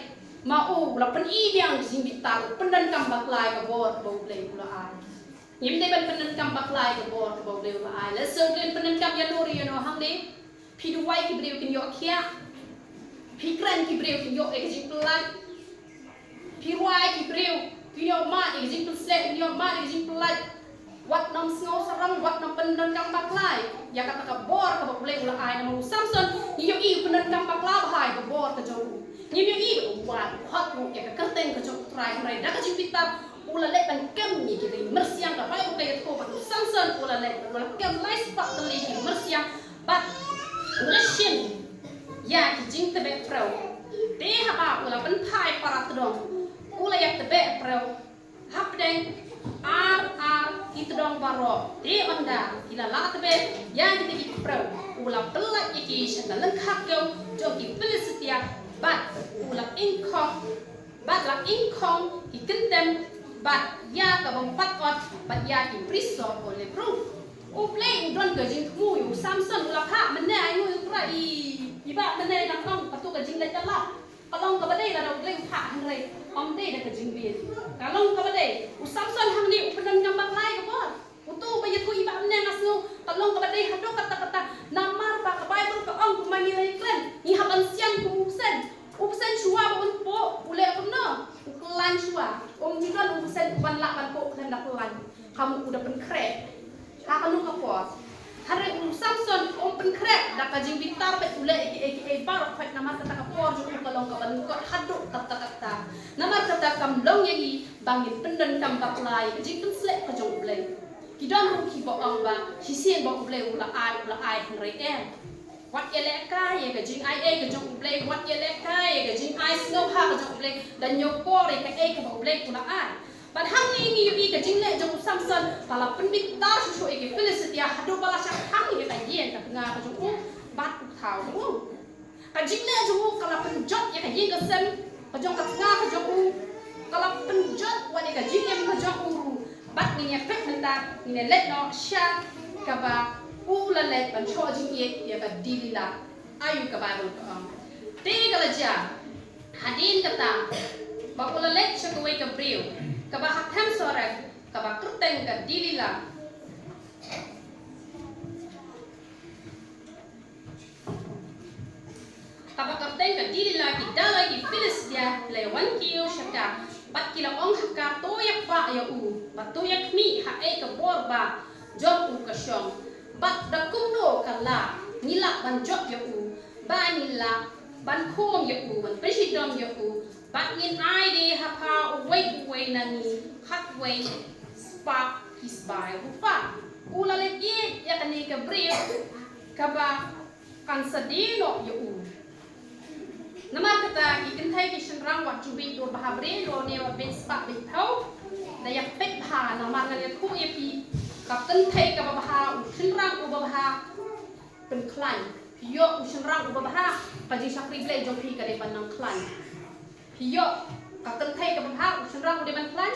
ma u la pyni biang ka jingbitar, u pyndonkam bakla ïa ka bor kaba u Blei u la ai. Ngim dei ban pyndonkam bakla ïa ka bor kaba u Blei u la ai. Lehse u Blei u pyndonkam ïa no re ïa no hangne. Phi duwai ki briew kin ïoh khiah. Phi kren ki briew kin ïoh ïa ka jingpyllait. Phi rwai ki briew kin ïoh mad ïa ka jingpynsleh, kin ïoh mad ïa ka jingpyllait. Wat nym sngew sarong, wat nym pyndonkam bakla ïa kata ka bor kaba u Blei u la ai. Namar u Samson ngi ïohi u pyndonkam bakla bha ïa ka bor ka jong u. Ngim ïohi ba u wad, u hot ruh ïa ka kyrteng ka jong u Trai, hynrei da ka jingbitar u la leh ban kem ïa ki ri myrsiang. Ka Baibl ka ïathuh ba u Samson u la leh, u la kem lai spah tylli ki myrsiang bad u la shim ïa ki jingtbeh briew. Te haba u la pynphai para tdong, u la ïa tbeh briew hapdeng ar ar ki tdong baroh. Te ynda ki la lah tbeh ïa kita ki briew, u la pyllait ïa ki sha ka lyngkha kew jong ki Philistia bad u la ingkhong, bad la ingkhong ki kyndem bad ïa ka bym pat ot bad ïa ki brisor oliv ruh. U Blei u don ka jingthmu ïa u Samson, u la phah mynne, ai nguh ïa u Trai. I, i Bah mynne nang ong, kato ka jingleh ka lap ka long kaba dei lada u Blei u phah, hynrei ym dei da ka jingbieit. Ka long kaba dei. U Samson hangne u pyndonkam bakla ïa ka bor. Uto uba ïathuh i Bah mynne nga sngew ka long kaba dei haduh katta katta. Namar ba ka Baibl ka ong, kumba ngi la ïakren, ngi hap ban sian kum u bseiñ. U bseiñ shuwa ba un poh, u leh kumno? U khlaiñ shuwa. Um ju don u bseiñ uban lah ban poh khlem da khlaiñ. Ka mut u da pynkhreh ha kano ka por. Hynrei u Samson um pynkhreh, da ka jingbitar bad u leh ïa kiei kiei baroh khoit. Namar kata ka por jong u ka long kaba lyngkot haduh katta katta. Namar kata kam long ïa ngi ba ngin pyndonkam bakla ïa ka jingpynsleh ka jong u Blei. Ki don ruh kiba ong ba shisien ba u Blei u la ai, u la ai, hynrei em. Wat ïalehkai ïa ka jingai ei ka jong u Blei, wat ïalehkai ïa ka jingai sngewbha ka jong u Blei, da ñiewkor ïa kaei kaba u Blei u la ai. Bad hangne ngi ïohi ka jingleh jong u Samson, ba la pynbitar shuh shuh ïa ki Philistia haduh ba la shah thang ïa ka ïing ka tnga ka jong u bad u thaw jong u. Ka jingleh jong u ka la pynjot ïa ka ïing ka sem ka jong ka tnga ka jong u, ka la pynjot wat ïa ka jingim ka jong u ruh. Bad ngin ïa peit mynta, ngin ïa leit noh sha kaba u la leit ban shoh jingïeit ïa ka Delila. Ayu ka Baibl ka ong. Te ka la jia hadien kata ba u la leit sha kawei ka briew kaba ha them Sorep, kaba kyrteng ka Delila. Kaba kyrteng ka Delila, ki daloi ki Philistia ki la ïa wan kiew sha ka bad ki la ong ha ka, to ïa kwah ïa u bad to ïa khmih ha ei ka bor ba jong u ka shong. Bad da kumno ka lah Ngi lah ban jop ïa u, ba ngi lah ban khum ïa u, ban pynshitom ïa u, bad ngin ai de ha pha uwei uwei na ngi khatwei spah ki sbai rupa. U la leit ïeit ïa kane ka briew kaba kan sa die noh ïa u. Namar kata ki kynthei ki shynrang wat ju bit dur bha briew lo ne wat bit spah bit phew. Da ïa peit bha namar ngan ïathuh ïa phi ka kynthei kaba bha, u shynrang uba bha pynkhlaiñ. Phi ïoh u shynrang uba bha, ka jingshakri Blei jong phi ka dei ban nang khlaiñ. Phi ïoh ka kynthei kaba bha, u shynrang u dei ban khlaiñ.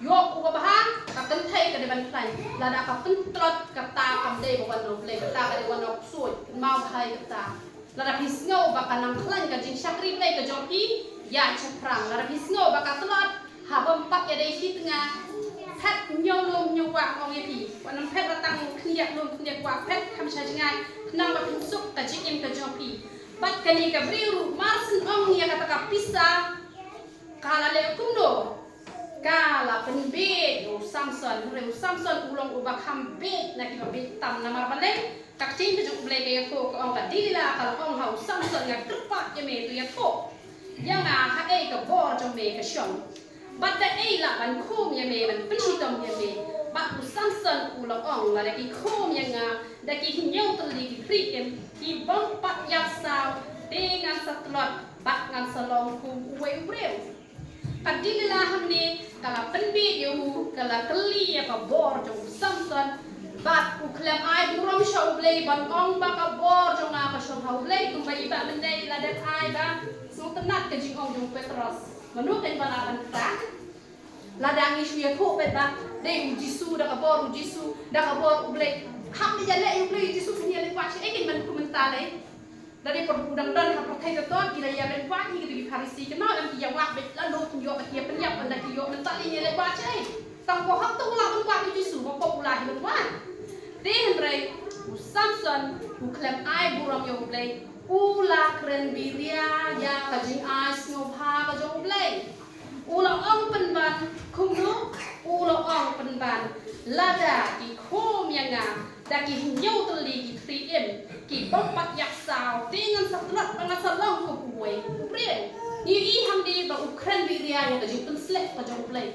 Ïoh uba bha, ka kynthei ka dei ban khlaiñ. Lada ka pyntlot kata kam dei ba wan na u Blei, kata ka dei wan na u ksuid, kynmaw bha ïa kata. Lada phi sngew ba ka nang khlaiñ ka jingshakri Blei ka jong phi, ïa shaphrang. Lada phi sngew ba ka tlot, ha bym pat ïa dei shi tnga, phet ñiew lum ñiew wah ong ïa phi. Wat nym phet ba tang khyndiat lum khyndiat wah, phet kham sha jngai, khnang ba phin suk ka jingim ka jong phi. Bad kane ka briew ruh mar syn ong ïa kata ka pisa, ka la leh kumno? Ka la pynbiej u Samson, hynrei u Samson u long uba kham biej na kiba biej tam namar balei? Ka ktien ka jong u Blei ka ïathuh ka ong ba Delila ka la ong ha u Samson, nga kyrpad ïa me to ïathuh ïa nga haei ka bor jong me ka shong. Bad da ei lah ban khum ïa me, ban pynshitom ïa me? Bad u Samson u la ong, lada ki khum ïa nga da ki hynñiew tylli ki thri im ki bym pat ïap saw, te ngan sa tlot bad ngan sa long kum uwei u briew. Ka Delila hangne ka la pynbiej ïa u, ka la kylli ïa ka bor jong u Samson. Bad u khlem ai burom sha u Blei ban ong ba ka bor jong nga ka shong ha u Blei, kumba i Bah Mynnei la dep ai ba sngewtynnat ka jingong jong u Petros. Mano kein ba lah ban kta? Lada ngi shu ïathuh beit ba dei u Jisu, da ka bor u Jisu, da ka bor u Blei, hap ïaleh ïa u Blei u Jisu, phin ïaleh wad shaei kein ban kumta lei? Da dei pat u dang don ha pyrthei to to, ki la ïaleh wad hi ki Pharisi, ki ma lam ki ïa wad beit, lano kin ïoh ba ki ïa pynïap, ynda ki ïoh mynta lei ïaleh wad shaei? Tang ko hap to u la ban wad u Jisu, ko u la hi ban wad. Te hynrei u Samson u khlem ai burom ïa u Blei, u la kren biria ïa ka jingai sngewbha ka jong u Blei. U la ong pynban kumno? U la ong pynban, lada ki khum ïa nga da ki hynñiew tylli ki thri im ki bym pat ïap saw, te ngan sa tlot bad ngan sa long kum uwei u briew. Ngi ïohi hangne ba u kren biria ïa ka jingpynsleh ka jong u Blei.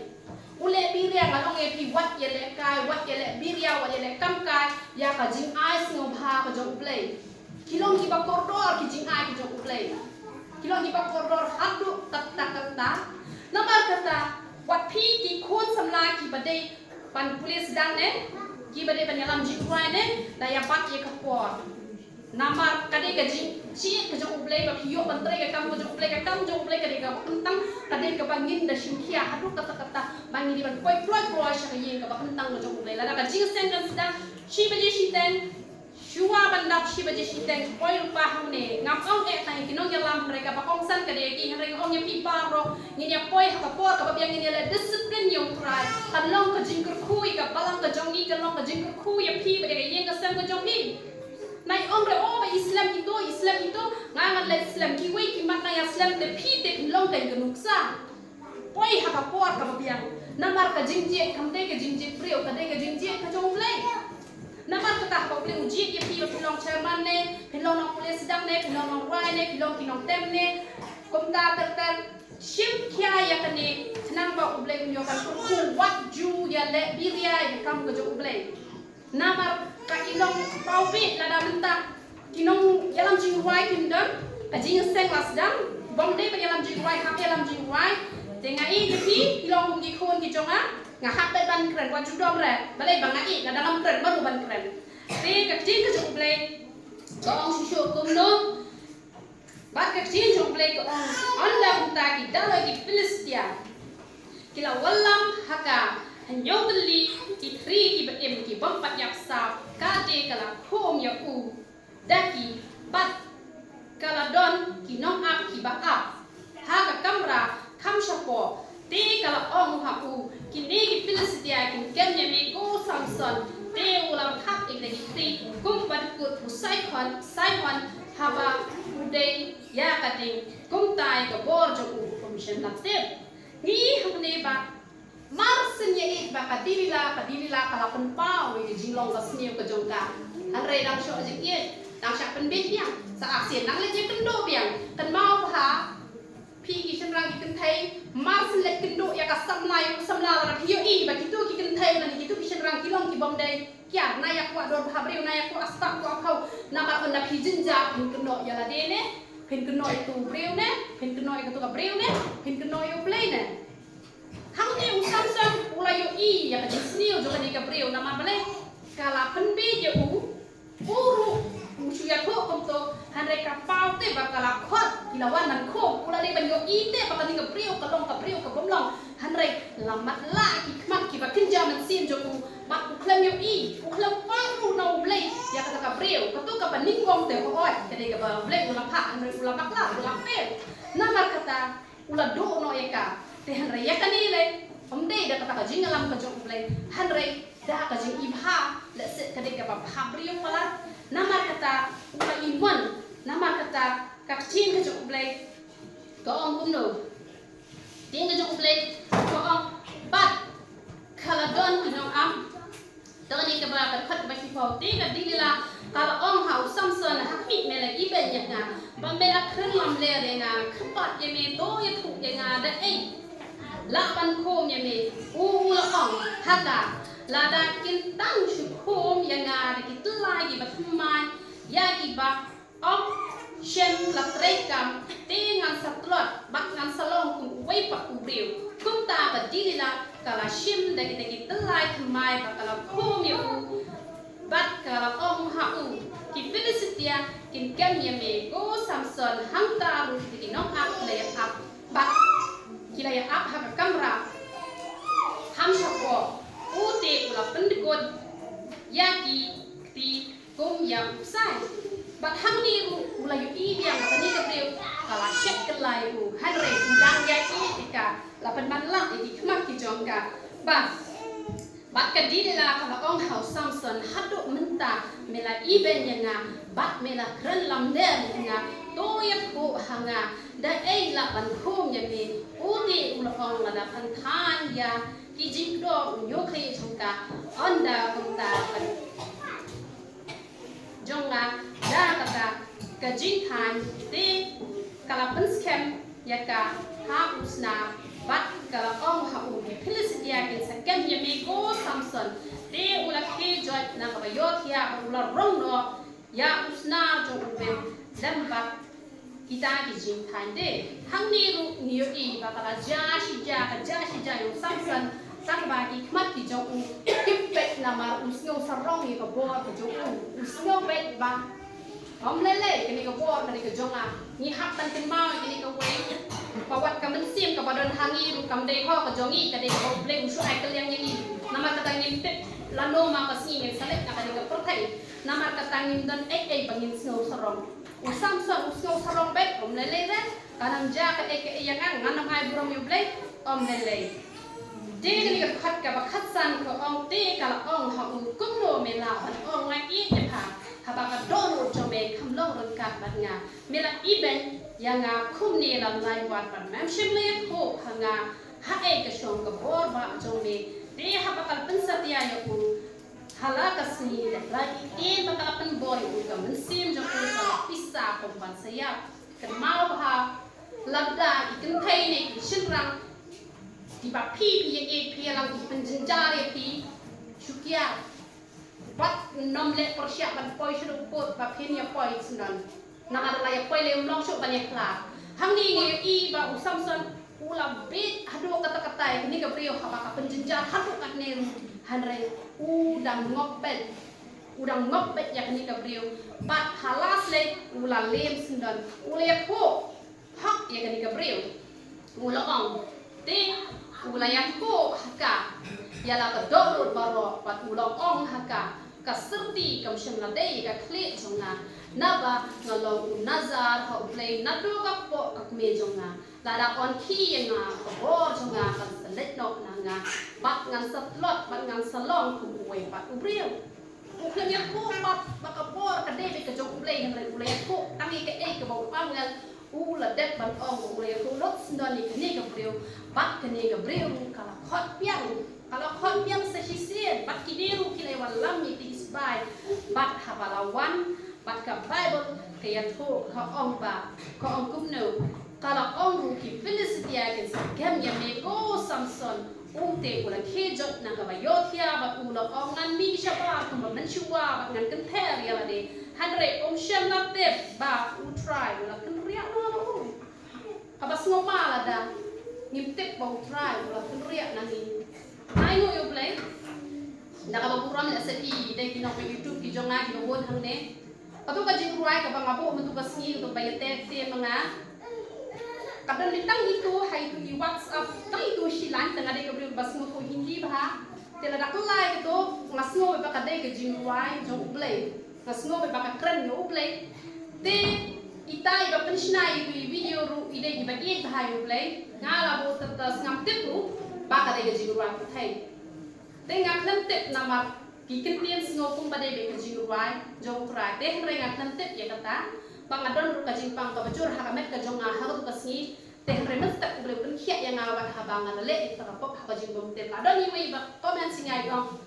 U leh biria, ngan ong ïa phi, wat ïaleh kai, wat ïaleh biria, wat ïaleh kam kai ïa ka jingai sngewbha ka jong u Blei. Ki long kiba kordor ki jingai ki jong u Blei. Ki long kiba kordor haduh katta katta. Namar kata, wat phi ki khun samla kiba dei ban pule sdang ne, kiba dei ban ïalam jingrwai ne, da ïa bat ïa ka por. Namar ka dei ka jingjied ka jong u Blei ba phi ïoh ban trei ka kam ka jong u Blei, ka kam jong u Blei ka dei kaba kyntang, ka dei kaba ngin da shim khia haduh katta katta, ba ngin dei ban poi kloi kloi sha ka ïing kaba kyntang ka jong u Blei. Lada ka jingseng kan sdang shi baje shiteng, shuwa ban dap shi baje shiteng, poi lypa hangne. Ngam ong eh tang ïa ki nongïalam, hynrei kaba kongsan ka dei ïa ki, hynrei nga ong ïa phi baroh, ngin ïa poi ha ka por kaba biang, ngin ïa leh discipline ïa u Trai. Kan long ka jingkyrkhu ïa ka balang ka jong ngi, kan long ka jingkyrkhu ïa phi bad ïa ka ïing ka sem ka jong phi. Nai ong re, o ba i slem ito, i slem ito, nga ngan leit slem. Kiwei ki mat nang ïa slem, te phi te phin long kein ka nuksa. Poi ha ka por kaba biang. Namar ka jingjied kam dei ka jingjied briew, ka dei ka jingjied ka jong u Blei. Namar kata haba u Blei u jied ïa phi ba phin long chairman ne, phin long nongpule sdang ne, phin long nongrwai ne, phin long ki nongtem ne, kumta ter ter, shim khia ïa kane, khnang ba u Blei un ïoh ban kyrkhu, wat ju ïaleh biria ïa ka kam ka jong u Blei. Namar ka i long paw bit lada mynta ki nongïalam jingrwai kim don, ka jingseng la sdang, bym dei ban ïalam jingrwai, hap ïalam jingrwai. Te nga ïeit ïa phi, phi long kum ki khun ki jong nga, nga hap beit ban kren, wat ju dom re, balei ba nga ïeit, lada ngam kren, mano ban kren? Te ka ktien ka jong u Blei ka ong shuh shuh kumno? Bad ka ktien jong u Blei ka ong, ynda kumta ki dalroi ki Philistia ki la wallam ha ka, hynñiew tylli ki thri kiba im ki bym pat ïap saw, ka dei ka la khum ïa u da ki, bad ka la don ki nongap kiba ap ha ka kamra kham shapoh. Te ka la ong ha u, kine ki Philistia kin kem ïa me ko Samson. Te u la khap ïa kine ki thri kumba dkut u Saihon, Saihon haba u dei ïa ka ding, kumta ïa ka bor jong u kum shen la tip. Ngi hangne ba mar shen ïa ïeit ba ka Delila, ka Delila ka la pynpaw ïa ka jinglong ka sniew ka jong ka. Hynrei dang shu jingïeit, Nang shah pynbeit biang, sa arsien nang leit ïakynduh biang. Kynmaw bha, phi ki shynrang ki kynthei, mar shu leit kynduh ïa ka samla, ïa u samla lada phi ïohi ba kito ki kynthei lane kito ki shynrang ki long ki bym dei kiar, na ïa kwah don bha briew, na ïa kwah stad kwah phew, namar ynda phi jynjar phin kynnoh ïa lade ne, phin kynnoh ïa uto u briew ne, phin kynnoh ïa kato ka briew ne, phin kynnoh ïa U Blei ne. Hangne u Samson u la ïohi ïa ka jingsniew jong kane ka briew, namar balei? Ka la pynbeit ïa u, u ruh u shu ïathuh kumto, hynrei ka paw te ba ka la khot ki la wan ban khum, u la dei ban ïohi te ba kane ka briew ka long ka briew ka bym long, hynrei la matlah ki khmat kiba kynja mynsiem jong u, bad u khlem ïohi, u khlem pan ruh na U Blei ïa kata ka briew, kato kaba nyngkong te hooid ka dei kaba U Blei u la phah, hynrei u la bakla, u la fail. Namar kata u la duh noh ïa ka. Te hynrei ïa kane lei, ym dei da kata ka jingïalam ka jong U Blei, hynrei da ka jingibha, lehse ka dei kaba bha briew palat. Namar kata u la imon, namar kata ka ktien ka jong U Blei ka ong kumno? Ktien ka jong U Blei ka ong, bad ka la don ki nongap. Te kane kaba ka dkhot ba shiphew, te ka Delila ka la ong ha u Samson, ha khmih, me la ibeiñ ïa nga, ba me la kren lamler ïa nga, kyrpad ïa me to ïathuh ïa nga da ei lah ban khum ïa me. U, u la ong ha ka, lada kin tang shu khum ïa nga da ki tyllai kiba thymmai, ïa kiba ym shym la treikam, te ngan sa tlot bad ngan sa long kum uwei pat u briew. Kumta ka Delila ka la shim da kita ki tyllai thymmai bad ka la khum ïa u, bad ka la ong ha u, ki Philistia kin kem ïa me ko Samson. Hangta ruh kita ki nongap ki la ïa-ap, bad ki la ïa-ap ha ka kamra, ham shapoh. U te u la pyndkut ïa ki kti kum ïa u ksai. Bad hangne ruh u la ïohi biang ba kane ka briew ka la shet kylla ïa u, hynrei u dang ïa-ïeit ïa ka, la pynban lah ïa ki khmat ki jong ka. Bad, bad ka Delila ka la ong ha u Samson, haduh mynta me la ibeiñ ïa nga bad me la kren lamler ïa nga, to ïathuh ha nga da ei lah ban khum ïa me. U te u la ong, lada phan thaiñ ïa ki jingkdor u ñiewkhlieh jong ka, ynda kumta ka jong nga da kata ka jingthaiñ. Te ka la pynskhem ïa ka ha u snar bad ka la ong ha u, ki Philistia kin sa kem ïa me ko Samson. Te u la khie joit na kaba ïohthiah bad u la rong noh ïa u snar jong u bym lem bad kita ki jingthaiñ de. Hangne ruh ngi ïohi ba ka la jia shi jia, ka jia shi jia ïa u Samson, tang ba ki khmat ki jong u kim peit namar u sngew sarong ïa ka bor ka jong u. U sngew beit ba, ym lei lei, kane ka bor ka dei ka jong nga. Ngi hap ban kynmaw ïa kane kawei, ba wat ka mynsiem kaba don ha ngi ruh kam dei ho ka jong ngi, ka dei kaba U Blei u shu ai kylliang ïa ngi. Namar kata ngim tip lano ma ka sngi ngin sa leit na kane ka pyrthei. Namar kata ngim don ei ei ba ngin sngew sarong. U Samson u sngew sarong beit, ym lei lei re, kan ym jia kaei kaei ïa nga, ngan ym ai burom ïa U Blei, ym lei lei. Te kane ka dkhot kaba khatsan ka ong, te ka la ong ha u, kumno me lah ban ong nga ïeit ïa pha, haba ka dohnud jong me kam long ryngkat bad nga? Me la ibeiñ ïa nga kumne lam lai wat bad mem shym la ïathuh ha nga haei ka shong ka bor ba jong me. Te haba ka la pynsatia ïa u ha la ka sngi, da la ïohi ba ka la pynbor ïa u, ka mynsiem jong u ka la pisa kum ban sa ïap. Kynmaw bha, lada ki kynthei ne ki shynrang kiba phi, phi ïa-ïeit, phi ïalang, ki pynjynjar ïa phi, shu kiar. Wat nym leh pyrshah ban poi sha u kot ba phin ïa poi sngewbha. Namar lada ïa poi lei ym long shuh ban ïa khlad. Hangne ngi ïohi ba u Samson u la bieit haduh katta katta ïa kane ka briew, haba ka pynjynjar haduh katne ruh, hynrei u dang ngop beit. U dang ngop beit ïa kane ka briew. Bad ha last lei u la lem sngewbha. U la ïathuh hok ïa kane ka briew. U la ong, te u la ïathuh ha ka ïa la ka dohnud baroh, bad u la ong ha ka, ka syrti kam shym la dei ka khlieh jong nga, naba nga long u Nazar ha U Blei naduh ka kpoh ka kmie jong nga. Lada yn khie ïa nga, ka bor jong nga kan sa leit noh na nga, bad ngan sa tlot bad ngan sa long kum uwei pat u briew. U khlem ïathuh pat ba ka bor ka dei beit ka jong U Blei, hynrei u la ïathuh tang ïa kaei kaba u angel u la dep ban ong. U la ïathuh lut sngewbha ïa kane ka briew, bad kane ka briew ruh ka la khot biang, ka la khot biang sa shisien, bad kine ruh ki la ïa wallam ïa ki sbai. Bad haba la wan Bad ka Baibl ka ïathuh ka ong ba, ka ong kumno, ka la ong ruh ki Philistia kin sa kem ïa me ko Samson, u te u la khie jot na kaba ïohthiah bad u la ong ngan mih shabar kumba mynshuwa bad ngan kynther ïa lade. Hynrei um shym la tip ba U Trai u la kynriah noh ïa u. Haba sngewbha lada ngim tip ba U Trai u la kynriah na ngi. Ai nguh ïa U Blei. Da kaba burom lehse phi dei ki nong YouTube ki jong nga kiba bun hangne. Kato ka jingrwai kaba nga buh mynta ka sngi kato ba ïa te te ma nga. Ka don tang itu ha itu i WhatsApp tang itu shi line, te nga dei ka briew ba sngewthuh Hindi bha. Te lada kyllai kato nga sngew ba ka dei ka jingrwai jong U Blei. Nga sngew ba ka kren ïa U Blei. Te ita iba pynshna ïa i video ruh i dei iba ïeit bha ïa U Blei. Nga la buh tata sngam tip ruh ba ka dei ka jingrwai pyrthei. Te nga khlem tip namar ki kyntien sngew kumba dei ba ka jingrwai jong U Trai. Te hynrei nga khlem tip ïa kata ba nga don ruh ka jingpang kaba jur ha ka met ka jong nga ha kato ka sngi. Te hynrei mynstep U Blei u pynkhiah ïa nga wat haba nga la leh ïa kata ka pop ha ka jingbymtip. La don iwei ba comment sha nga i ong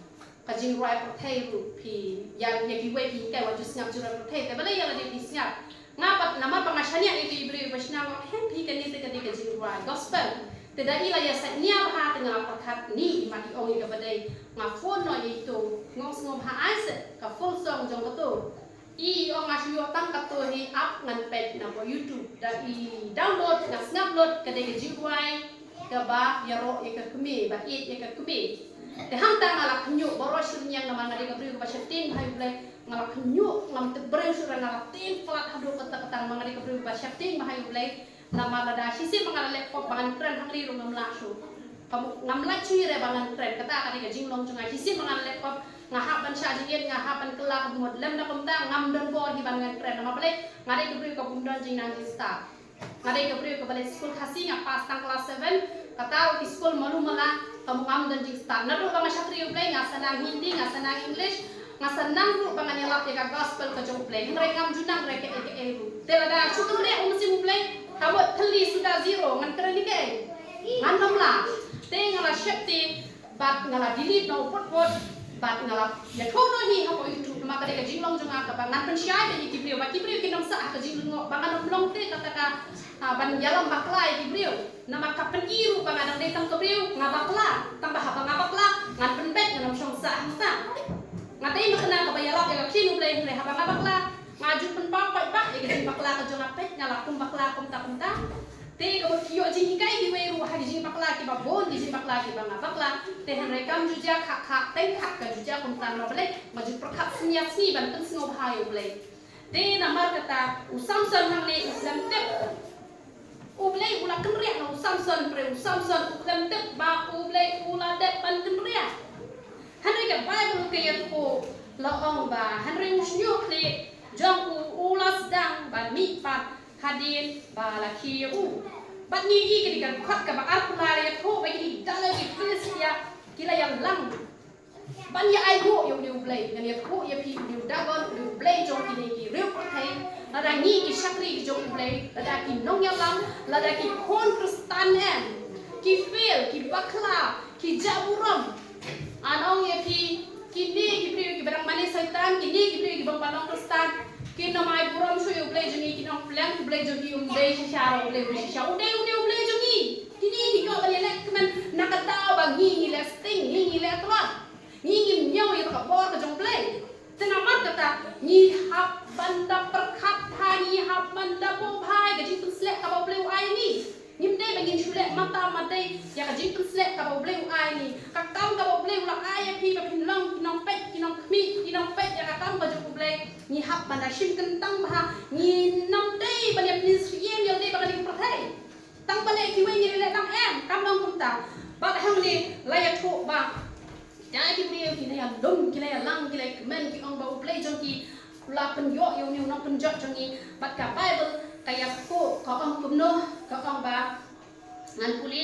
ka jingrwai pyrthei ruh phi ïa, ïa kiwei phi hikai wat ju sngap jingrwai pyrthei, te balei ïa lade phi sngap? Nga pat namar ba nga shaniah ïa ki briew ba shna nga, hem phi kane te ka dei ka jingrwai gospel. Te da i la ïa sait nia bha te nga la pyrkhat ni i mat i ong ïa kaba dei. Nga phone noh ïa ito, nga ong sngewbha ai seh ka full song jong kato. I ong nga shu ïoh tang kato hi, ap ngan peit na ka YouTube. Da i download nga sngap lut ka dei ka jingrwai kaba ïaroh ïa ka kmie, ba ïeit ïa ka kmie. Te hangta nga la khynñiuh baroh shi rynïeng namar nga dei ka briew kaba sheptieng bha ïa U Blei. Nga la khynñiuh, ngam tip briew shuh, nga la tieng palat haduh katta katta namar nga dei ka briew kaba sheptieng bha ïa U Blei. Namar lada shisien ba nga la leh pop ba ngan kren hangne ruh ngam lah shuh. Ka mut ngam lah shuh re ba ngan kren, kata ka dei ka jinglong jong nga. Shisien ba nga la leh pop nga hap ban shah jingit, nga hap ban kylla ka mut, lymda kumta ngam don bor hi ban ngan kren. Namar balei? Nga dei ka briew kaba ym don jingnang jingstad. Nga dei ka briew kaba leit skul Khasi, nga pass tang klas seven, kata ruh ki skul malu mala, ka mut ngam don jingstad. Naduh ba nga shakri U Blei, nga sa nang Hindi, nga sa nang English, nga sa nang ruh ba ngan ïalap ïa ka gospel ka jong U Blei. Hynrei ngam ju nang re kaei kaei ruh. Te lada shu kynriah u mynsiem U Blei, ka mut thylli suda zero, ngan kren ïa kaei? Ngan ym lah. Te nga la sheptieng, bad nga la delete noh u put put, bad nga la ïathuh noh hi ha ka YouTube, namar ka dei ka jinglong jong nga kaba ngan pynshai beit ïa ki briew, ba ki briew kin ym sah ha ka jinglyngngoh, ba ngan ym long te kata ka, ah, ban ïalam bakla ïa ki briew. Namar ka pyni ruh ba nga dang dei tang ka briew, nga bakla, tang ba haba nga bakla, ngan pynbeit, ngan ym shong sah hangta. Nga dei ma kane kaba ïalap ïa ka ktien U Blei, hynrei haba nga bakla, nga ju pynpaw paidbah ïa ka jingbakla ka jong nga, peit nga la kum bakla kumta kumta. Te ka mut ki ïoh jinghikai kiwei ruh ha ki jingbakla kiba bun, ki jingbakla kiba nga bakla. Te hynrei kam ju jia khak khak teng khak, ka ju jia kumta, namar balei? Nga ju pyrkhat sngi ar sngi ban pynsngewbha ïa U Blei. Te namar kata u Samson hangne u khlem tip. U Blei u la kynriah na u Samson, hynrei u Samson u khlem tip ba U Blei u la dep ban kynriah. Hynrei ka Baibl ka ïathuh, la ong ba hynrei u shñiuh khlieh jong u u la sdang ban mih pat hadien ba la khie ïa u. Bad ngi i kane ka dkhot kaba arphew lai la ïathuh ba kine ki dalai ki Philistia ki la ïalang ban ïa ainguh ïa une u blei. Ngan ïathuh ïa phi, une u Dagon, une u blei jong kine ki riew pyrthei. Lada ngi ki shakri ki jong u Blei, lada ki nongïalam, lada ki khun Khristan em, ki fail, ki bakla, ki jah burom. Ngan ong ïa phi, kine ki briew kiba dang mane Soitan, kine ki briew kiba ym pat long Khristan, kin ym ai burom shuh ïa u Blei jong ngi, kin ong, pleng u Blei jong ngi um dei shisha, u Blei u dei shisha, u dei une u Blei jong ngi. Kine ki ïoh ban ïaleh kmen na ka daw ba ngi ngi leh sting, ngi ngi leh tlot, ngi ngim ñiew ïa ka bor ka jong u Blei. Te namar kata ngi hap ban da pyrkhat bha, ngi hap ban da buh bha ïa ka jingpynsleh kaba u Blei u ai ngi. Ngim dei ba ngin shu leh mata ma dei ïa ka jingpynsleh kaba u Blei u ai ngi. Ka kam kaba u Blei u la ai ïa phi ba phin long ki nongpeit, ki nongkhmih, ki nongpeit ïa ka kam ka jong u Blei, ngi hap ban da shim kyntang bha. Ngin ym dei ban ïa pynsyriem ïa lade bad kane ka pyrthei. Tang ba leh kiwei ngi leh tang em, kam long kumta. Bad hangne la ïathuh ba da ki briew ki la ïalum, ki la ïalang, ki la ïakmen, ki ong ba u Blei jong ki u la pynïoh ïa une u nongpynjot jong ngi. Bad ka Baibl ka ïathuh, ka ong kumno, ka ong ba, ngan pule.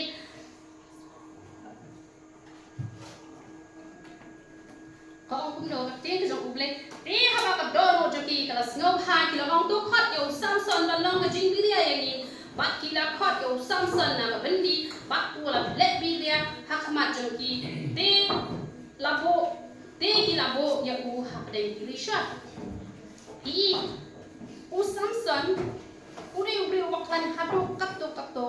Ka ong kumno ka ktien ka jong u Blei: Te haba ka dohnud jong ki ka la sngewbha, ki la ong, to khot ïa u Samson ban long ka jingbiria ïa ngi. Bad ki la khot ïa u Samson na ka byndi, bad u la leh biria ha khmat jong ki. Te la buh, te ki la buh ïa u hapdeng ki rishot. Ï, u Samson u dei u briew uba khlaiñ haduh katto katto,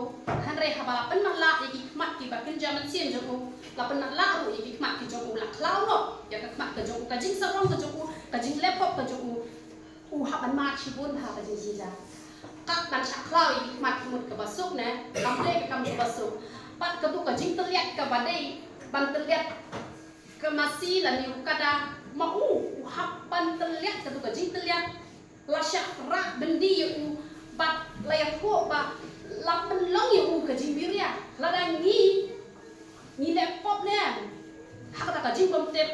hynrei haba la pynmatlah ïa ki khmat kiba kynja mynsiem jong u, la pynmatlah ruh ïa ki khmat ki jong u, la khlaw noh ïa ka khmat ka jong u, ka jingsarong ka jong u, ka jingleh pop ka jong u, u hap ban mad shibun bha ka jingjynjar. Kat ban shah khlaw ïa ki khmat ka mut kaba suk ne, kam dei ka kam kaba suk. Bad katu ka jingtylliat kaba dei ban tylliat ka masi lane u kada, ma u, u hap ban tylliat katu ka jingtylliat. La shah rah byndi ïa u, bad la ïathuh ba la pynlong ïa u ka jingbiria. Lada ngi, ngi leh pop ne, ha kata ka jingbymtip,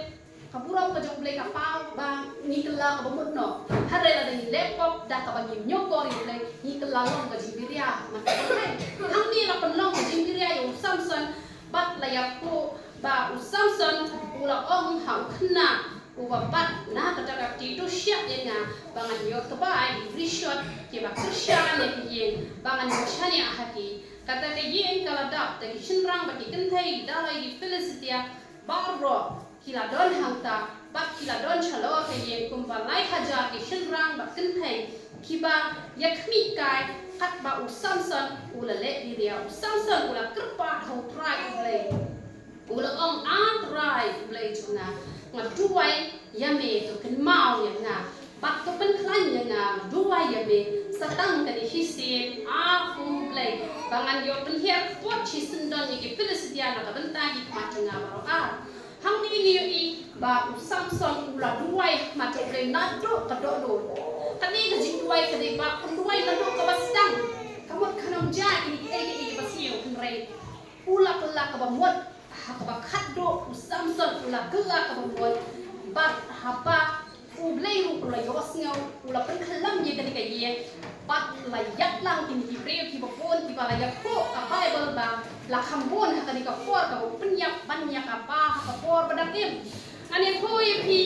ka burom ka jong U Blei ka paw ba ngi kylla kaba mut noh. Hynrei lada ngi leh pop da kaba ngim ñiewkor ïa U Blei, ngi kylla long ka jingbiria. Namar kata hangne la pynlong ka jingbiria ïa u Samson, bad la ïathuh ba u Samson u la ong ha u khynnah uba bat na kata ka kti, to shah ïa nga ba ngan ïoh tbai ïa ki rishot kiba kyrshan ïa ki ïing, ba ngan ïoh shaniah ha ki. Kata ka ïing ka la dap da ki shynrang bad ki kynthei, da la ïa ki Philistia baroh ki la don hangta, bad ki la don shalor ka ïing kumba lai hajar ki shynrang bad kynthei kiba ïakhmih kai. Katba u Samson u la leh biria, u Samson u la kyrpad ha U Trai U Blei. U la ong, A Trai U Blei jong nga, nga duwai ïa me, to kynmaw ïa nga, bad to pynkhlaiñ ïa nga, nga duwai ïa me, sa tang kane shisien, A U Blei, ba ngan ïoh pynhiar kput shisyndon ïa ki Philistia na ka bynta ki khmat jong nga baroh ar. Hangne ngi ïohi ba u Samson u la duwai ha khmat jong U Blei naduh ka dohnud. Kane ka jingduwai ka dei ba un duwai naduh kaba sdang. Ka mut ka nongjia kine kiei kiei kiba sniew, hynrei u la kylla kaba mut. Ha kaba khatduh u Samson u la kylla kaba mut. Bad haba U Blei ruh u la ïohsngew, u la pynkhlem ïa kane ka ïing. Bad la ïaid lang kine ki briew kiba bun kiba la ïathuh ka Baibl ba la kham bun ha kane ka por kaba u pynïap ban ïa kaba ha ka por ba dang im. Ngan ïathuh ïa phi,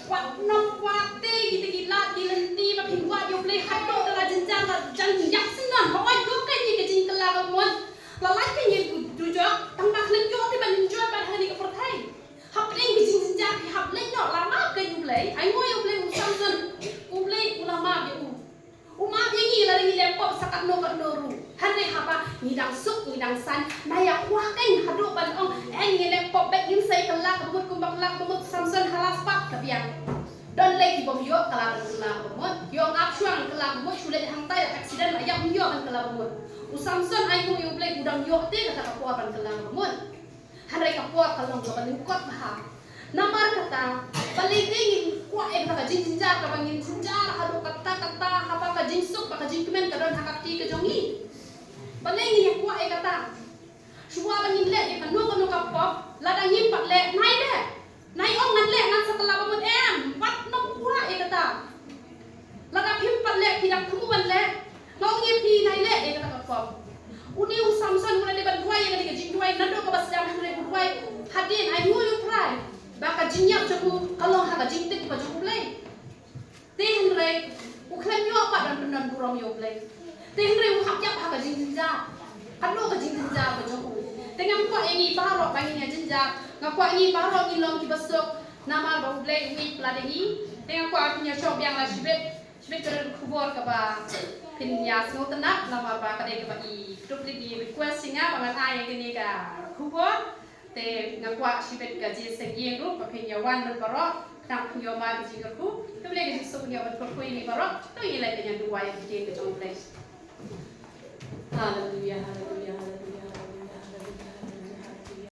wat nym kwah te kita ki lad ki lynti ba phin wad ïa U Blei haduh da la jynjar la jan ïap syndon. Hawai, ïoh ka ïa ka jingkylla kaba mut. La lait ka ïa dujok, tang ba khlem ïoh te ban enjoy bad ha kane ka pyrthei. Hapdeng ka jingjynjar phi hap leit noh, la map ka ïa U Blei. Ai nguh ïa U Blei, u Samson, U Blei u la map ïa u. U map ïa ngi lada ngi leh pop sa katno katno ruh. Hynrei haba ngi dang suk ngi dang saiñ, nai ïa kwah keiñ haduh ban ong, eh, ngi leh pop bad ngim sa ïa kylla kaba mut kumba kylla kaba mut u Samson ha la spah ka biang. Don lei ki bym ïoh kylla ban kylla kaba mut. Ïoh ngap shuwa ban kylla kaba mut, shu leit hangtai da accident la ïap, ym ïoh ban kylla kaba mut. U Samson ai nguh ïa U Blei u dang ïoh te kata ka por ban kylla kaba mut. Hynrei ka por ka long kaba lyngkot bha. Namar kata, balei te ngin kwah ïa kata ka jingjynjar kaba ngin jynjar haduh katta katta, haba ka jingsuk bad ka jingkmen ka don ha ka kti ka jong ngi? Balei ngin ïa kwah ïa kata? Shuwa ba ngin leh ïa kano kano ka pop, lada ngim pat leh, nai leh. Nai ong ngan leh, ngan sa kylla ba mut, em, wat nym kwah ïa kata. Lada phim pat leh, phi dang thmu ban leh. Nga ong ïa phi, nai leh ïa kata ka pop. Une u Samson u la dei ban duwai ïa kane ka jingduwai naduh kaba sdang, hynrei u duwai hadien, ai nguh ïa U Trai ba ka jingïap jong u ka long ha ka jingtip ka jong U Blei. Te hynrei u khlem ïoh pat ban pyndon burom ïa U Blei. Te hynrei u hap ïap ha ka jingjynjar. Katno ka jingjynjar ka jong u. Te ngam kwah ïa ngi baroh ba ngin ïa jynjar. Nga kwah ngi baroh ngin long kiba suk. Namar ba U Blei u ïeit palat ïa ngi. Te nga kwah phin ïa shong biang la shibit. Shibit ka don khubor kaba phin ïa sngewtynnat namar ba ka dei kaba i kdup leit i request ïa nga ba ngan ai ïa kane ka khubor. Te nga kwah shibit ka jingïaseng ïing ruh ba phin ïa wan lem baroh. Khnang phin ïoh mad ka jingkyrkhu. Te U Blei ka jingsuk un ïa ban kyrkhu ïa ngi baroh. To ïa leit ka jingduwai ïa ka ktien ka jong U Blei. Haleluya, haleluya.